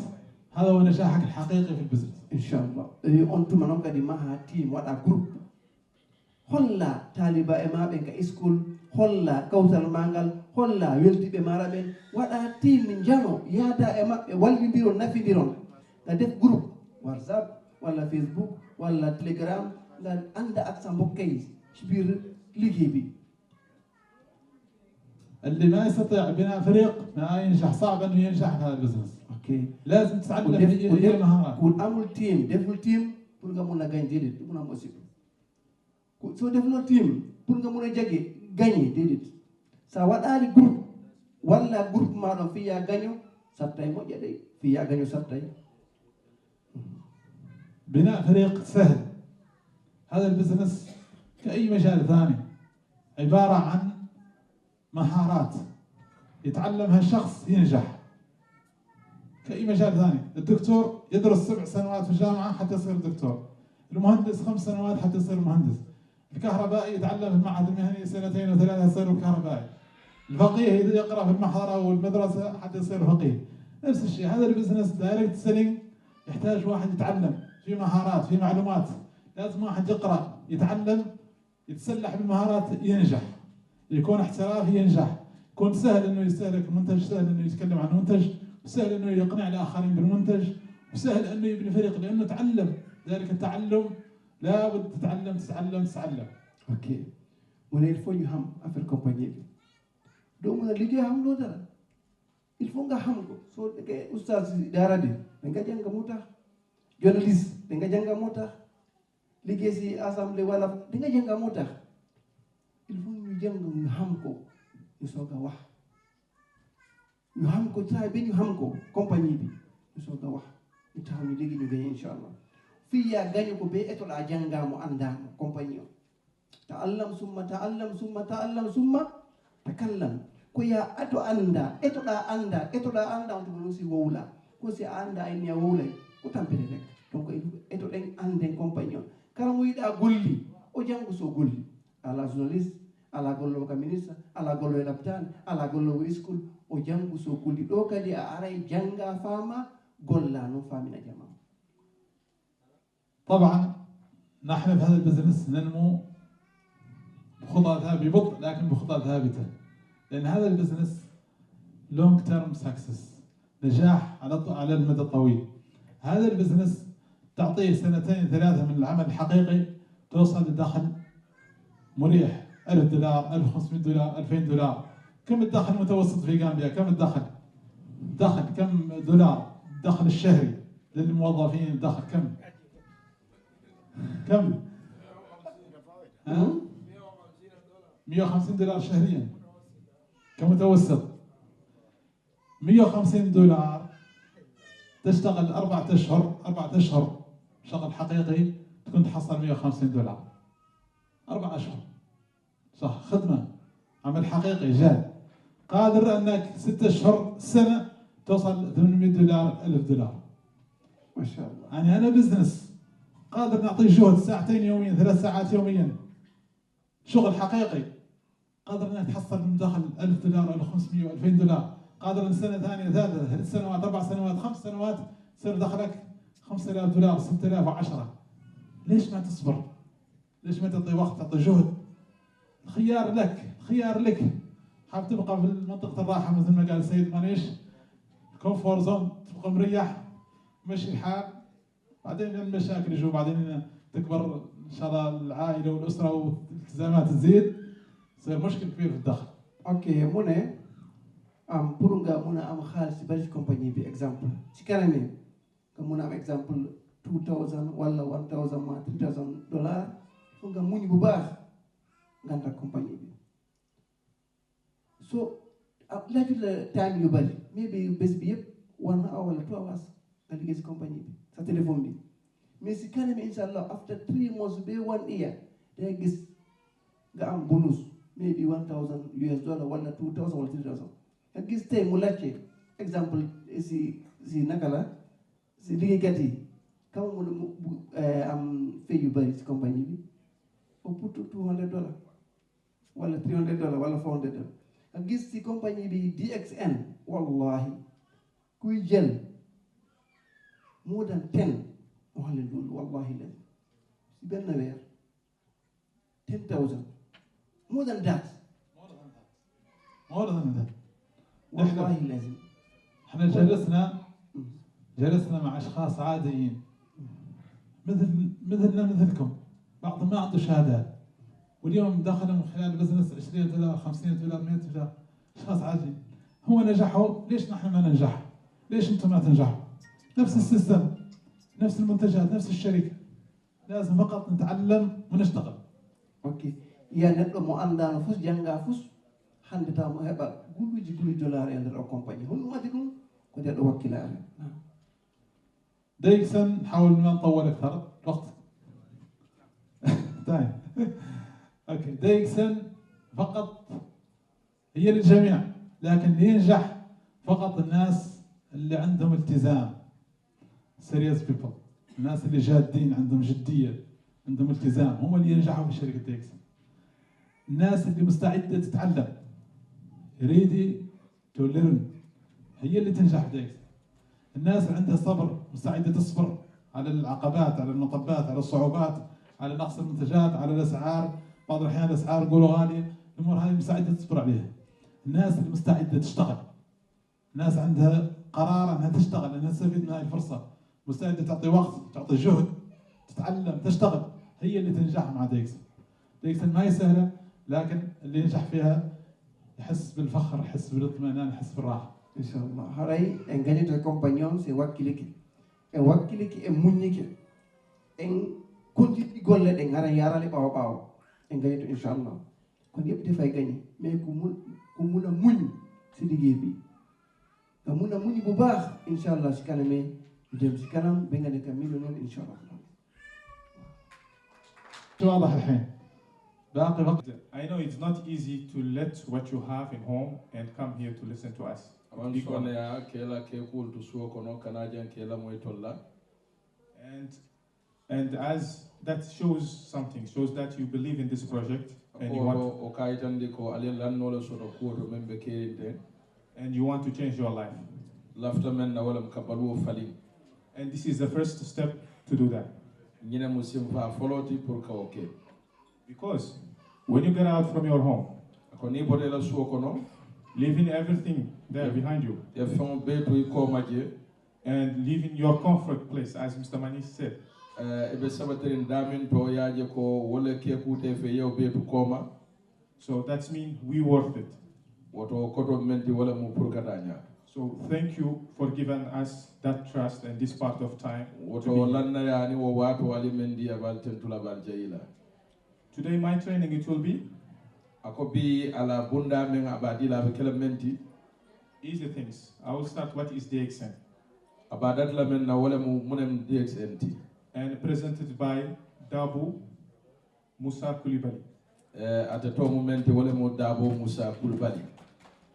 هذا هو نجاحك الحقيقي في البزنس. إن شاء الله. أنتم منهم قد معها تيم ولا جروب. هلا طالبة إما بينك إسكول هلا كوثر مانغال هلا يلتي بمارا بين ولا تيم من جانو يادا إما والدي ديرون نافي ديرون. ندف جروب واتساب ولا فيسبوك ولا تليجرام لا عند أكثر مكيس شبير ليجيبي. اللي ما يستطيع بناء فريق ما ينجح. صعب انه ينجح في هذا البزنس. اوكي. لازم تتعلم هي المهارات. كل امر تيم ديفول تيم pour nga muna gagne dedet du muna possible. So develop team pour nga muna jage gagner dedet. Sa wadali groupe wala groupe ma do fi ya gagno sattay mo jade fi ya gagno sattay. بناء فريق سهل. هذا البزنس كأي مجال ثاني عبارة عن مهارات يتعلمها الشخص ينجح. كأي مجال ثاني. الدكتور يدرس 7 سنوات في الجامعة حتى يصير دكتور. المهندس 5 سنوات حتى يصير مهندس. الكهربائي يتعلم في المعهد المهني 2 و3 يصير كهربائي. الفقيه يقرأ في المحضرة والمدرسة حتى يصير فقيه. نفس الشيء. هذا البزنس دايركت سيلينج يحتاج واحد يتعلم في مهارات في معلومات. لازم واحد يقرأ يتعلم يتسلح بالمهارات ينجح. يكون احترافي ينجح. يكون سهل انه يستهلك المنتج. سهل انه يتكلم عن المنتج. وسهل انه يقنع الاخرين بالمنتج. وسهل انه يبني فريق لانه تعلم. ذلك التعلم لابد تتعلم. Ok. Mon il faut ñu xam affaire compagnie bi doo mën a liggéey xamuloo dara il faut nga xam ko soo nekkee oustaz daara bi da nga jàng moo tax journaliste da nga jàng moo tax liggéey si assemblée wala da nga jàng moo tax il faut ñu jàng ñu xam ko ñu soog a wax ñu xam ko try bi ñu xam ko compagnie bi ñu soog a wax ñu taxaw ñu léegi ñu gañe incha allah fii yaa gañe ko ba etoɗa jangamo andama compagnie o ta'allam summa ta'allam summa ta'allam summa takallam ko ya ato anda etoɗa anda on tuma si wowla ko si a anda ayni a wowlay ko tampere rek donc etoɗen anden compagnie o kala mo yiɗa golli o jango so golli ala journaliste ala gollowo ka ministre ala gollowo laptane ala gollowo school o jango so golli ɗo kadi a aray janga fama golla no famina jama. طبعا نحن في هذا البزنس ننمو بخطى ثابتة ببطء لكن بخطى ثابتة لأن هذا البزنس لونج تيرم سكسس نجاح على المدى الطويل. هذا البزنس تعطيه 2 3 من العمل الحقيقي توصل لدخل مريح $1000 $1500 $2000. كم الدخل المتوسط في غامبيا؟ كم الدخل كم دولار الدخل الشهري للموظفين؟ الدخل كم؟ $150 شهريا كمتوسط. $150 تشتغل 4 أشهر شغل حقيقي تكون تحصل $150. 4 أشهر صح، خدمة عمل حقيقي جاد. قادر أنك 6 أشهر سنة توصل $800 $1000. ما شاء الله. يعني أنا بزنس قادر نعطيه جهد 2 يوميا 3 ساعات يوميا شغل حقيقي قادر انك تحصل من دخل $1000 ولا 500 و $2000. قادر ان سنه ثانيه ثالثه 3 سنوات 4 سنوات 5 سنوات يصير دخلك $5000 $6000 و10. ليش ما تصبر؟ ليش ما تعطي وقت تعطي جهد؟ الخيار لك. حاب تبقى في منطقه الراحه مثل ما قال السيد مانيش كومفور زون، تبقى مريح مشي الحال، بعدين المشاكل يجوا، بعدين تكبر ان شاء الله العائله والاسره والالتزامات تزيد، يصير مشكل كبير في الدخل. اوكي mu ne pour nga mun a am xaalis ci bari ci compagnie bi exemple ci kanam nga mun a am exemple 2000 wala 1000 ma $3000 fu nga muñ bu baax nga ànd ak compagnie bi. so laajut la time yu bari maybe bés bi yëpp 1 hour wala 2 hours nga liggéey ci compagnie bi sa téléphone bi, mais si kanam inshallah after 3 months ba 1 year day gis nga am bonus maybe $1000 wala 2000 wala 3000. nga gis tey mu laajte exemple si naka la si liggéeykat yi kam mu am fay yu bari si compagnie bi ëpp $200 wala $300 wala $400. nga gis si compagnie bi DXN wallahi kuy jël more than 10 wax leen loolu wallahi la si benn weer 10,000 more than that والله لازم. احنا جلسنا مع اشخاص عاديين مثلنا مثلكم، بعضهم ما عنده شهادات واليوم دخلوا من خلال بزنس $20 $50 $100. اشخاص عاديين هو نجحوا، ليش نحن ما ننجح؟ ليش انتم ما تنجحوا؟ نفس السيستم، نفس المنتجات، نفس الشركه، لازم فقط نتعلم ونشتغل. اوكي يا neɗɗo mo andano fus janga fus hande taw mo heɓa gulluji $1 e nder o compagnie hono wadi ɗum ko nder ɗo wakkilare. ديكسن نحاول ما نطول اكثر وقت. طيب اوكي ديكسن فقط هي للجميع، لكن لينجح فقط الناس اللي عندهم التزام، سيريس بيبل، الناس اللي جادين عندهم جديه عندهم التزام هم اللي ينجحوا في شركه ديكسن. الناس اللي مستعده تتعلم ريدي تو ليرن هي اللي تنجح في ديكسن. الناس اللي عندها صبر مستعده تصبر على العقبات، على المطبات، على الصعوبات، على نقص المنتجات، على الاسعار، بعض الاحيان الاسعار يقولوا غاليه، الامور هذه مستعده تصبر عليها. الناس اللي مستعده تشتغل، الناس عندها قرار انها تشتغل، انها تستفيد من هذه الفرصه، مستعده تعطي وقت، تعطي جهد، تتعلم، تشتغل، هي اللي تنجح مع ديكسن. ديكسن ما هي سهله، لكن اللي ينجح فيها يحس بالفخر، يحس بالاطمئنان، يحس بالراحه. ان شاء الله هاي ان gagnito compagnon c'est wakiliki en wakiliki en muñiki en konti golle de ngara yarale bawo en gagnito inshallah kon yeb defay gagné mais ku mun a muñ si liggéey bi nga mun a muñ bu baax inshallah si kanamee dem si kanam ba nga nekk millionnaire inshallah. واضح الحين. باقي وقت. I know it's not easy to let what you have in home and come here to listen to us. And as that shows something, shows that you believe in this project and you want to change your life. And this is the first step to do that. Because when you get out from your home, leaving everything there behind you, and leaving your comfort place, as Mr. Manish said, so that means we worth it. So thank you for giving us that trust and this part of time. Today my training it will be easy things. I will start what is DXN. And presented by Dabu Musa Kulibali.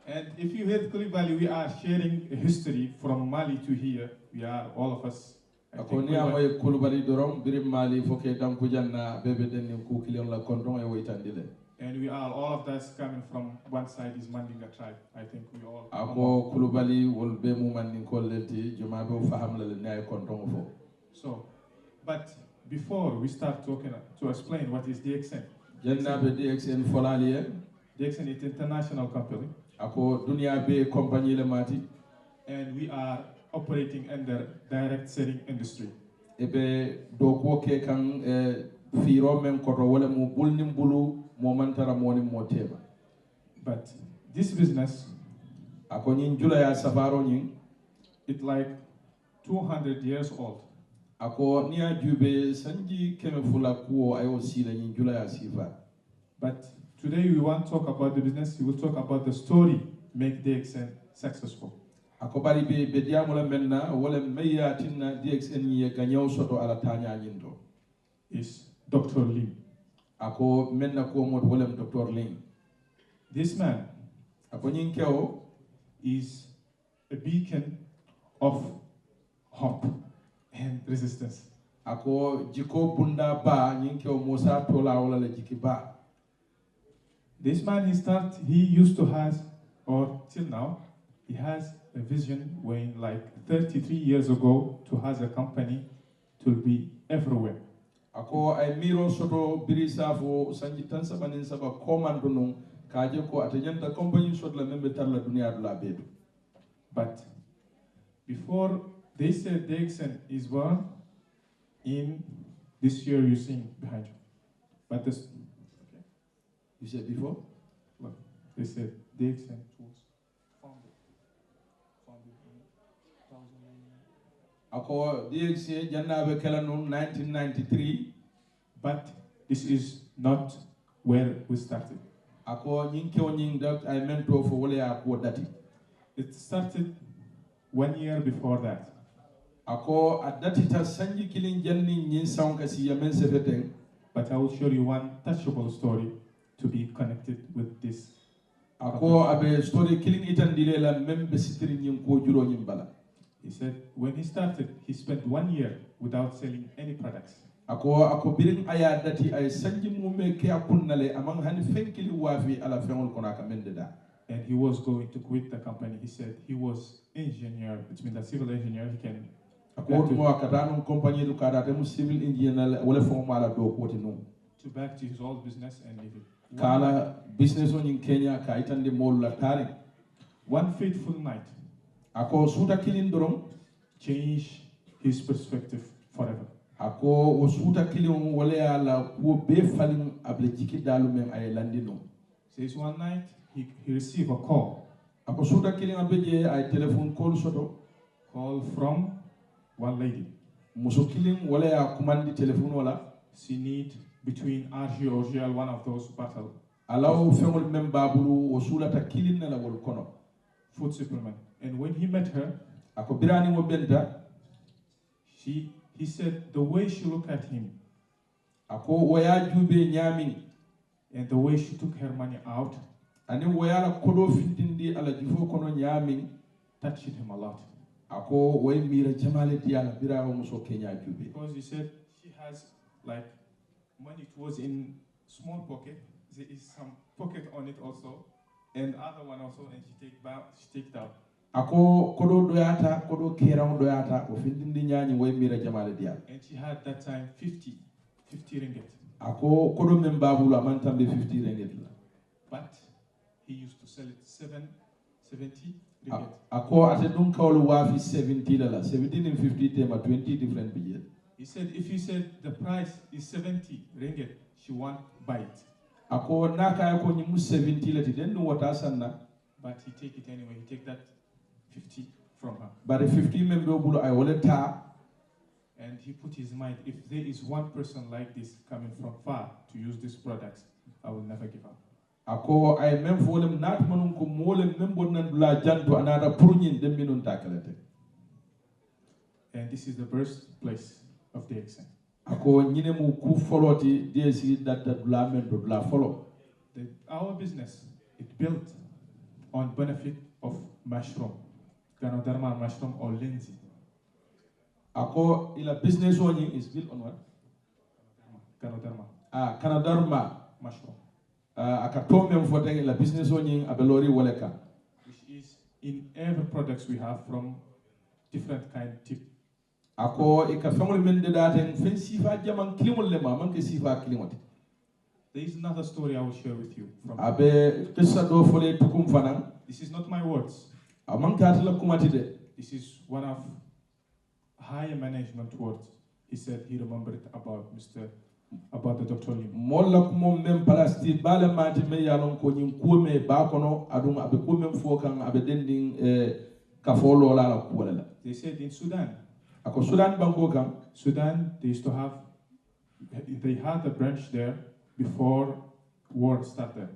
And if you heard Kulibali, we are sharing a history from Mali to here. We are all of us. And we are all of us coming from one side is Mandinga tribe. I think we all. So, but before we start talking to explain what is DXN. DXN is an international company. And we are operating under direct selling industry. But this business, it's like 200 years old. But today we won't talk about the business, we will talk about the story make DXN successful. Is Dr. Lim. This man is a beacon of hope and resistance. This man he used to have, or till now, he has a vision when like 33 years ago to have a company to be everywhere. But before they said DXN is born in this year you see behind you. But this, okay. You said before? Look, they said DXN was founded in 1993. But this is not where we started. It started 1 year before that. But I will show you one touchable story to be connected with this. He said when he started, he spent 1 year without selling any products. And he was going to quit the company. He said he was engineer, which means a civil engineer. He can to back to his old business and leave it. One fateful night changed his perspective forever. Says one night he received a call. Ako suda killing abeje ay telephone call soto. Call from one lady. Muso killing wala ya kumandi telephone wala. She need between RG or GL one of those battle. Allow femol membabulu wasulata killing na la wol kono. Food supplement. And when he met her, ako birani mo benta. He said the way she looked at him. Ako waya jube nyami. And the way she took her money out. Ani waya la kodo fitindi ala jifo kono nyami. Touched him a lot. Ako way mira jamale diala bira o muso Kenya jube. Because he said she has like money, it was in small pocket. There is some pocket on it also. And other one also, and she take it out. Ako kodo doyata, kodo kerang doyata, o fitindi nyani way mira jamale diala. And she had that time 50 ringgit. Ako kodo membabu la mantambe 50 ringgit la. But he used to sell it 70 ringgit. Ako ate dun kawlu wafi 70 la 17 and 50 tema 20 different budget. He said if you said the price is 70 ringgit, she won't buy it. Ako naka ako nyimu 70 la ti den no wata sanna. But he take it anyway. He take that 50 from her. But the 50 member bulu I wallet ta. And he put his mind, if there is one person like this coming from far to use these products, I will never give up. Ako ay mem folem nat manun ko molem membo nan dula janto anada purnyin dem minun takalate. And this is the birthplace of DXN. Ako nyine mu ku foloti DSC that dula men dula follow. Our business it built on benefit of mushroom, Ganoderma mushroom or lindsay. Ako ila business one is built on what? Ganoderma. Ganoderma mushroom. Akatome mfote ila business one abelori waleka. Which is in every products we have from different kind tip. Ako ikafamul mende daten fen sifa jaman kilimol lema manke sifa kilimoti. There is another story I will share with you. From Abe kissa do fole tukum fanan. This is not my words. Amanke atala kumati de. This is one of higher management words. He said he remembered about the Dr. Lim. Molla kumo mem palasti bale mati me yalon ko nyin kume ba kono adum abe kume fokan abe dending kafolo la la kuwala. They said in Sudan. Ako Sudan banko kan. Sudan they had a branch there before war started.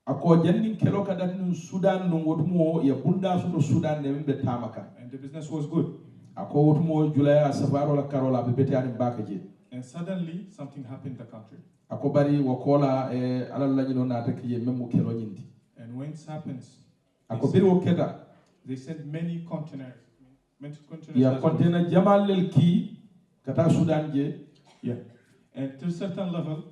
Ako jending kelo kadat nun Sudan nun wotumo ya bunda so Sudan ne mbe tamaka. And the business was good. Ako wotumo julaya safaro la karola be beti ani bakaje. And suddenly something happened in the country. Ako bari wakola alal la nyino na takiye memu kelo nyindi. And when it happens, ako biri woketa they sent many containers. Ya container jamal lel ki kata Sudan je. Yeah. And to a certain level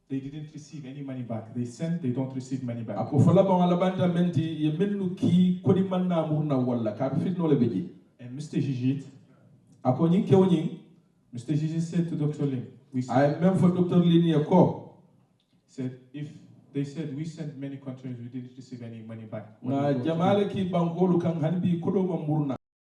they didn't receive any money back. They sent, they don't receive money back. Ako fala ba wala banta menti ye mennu ki kodi manna murna wala ka fitno le beji. And Mr. Jijit, ako nyin kew nyin Mr. Jijit said to Dr. Lim, I même for Dr. Lim ye ko said if they said we sent many countries, we didn't receive any money back. Na jamale ki bankolu kan hanbi kodo ma murna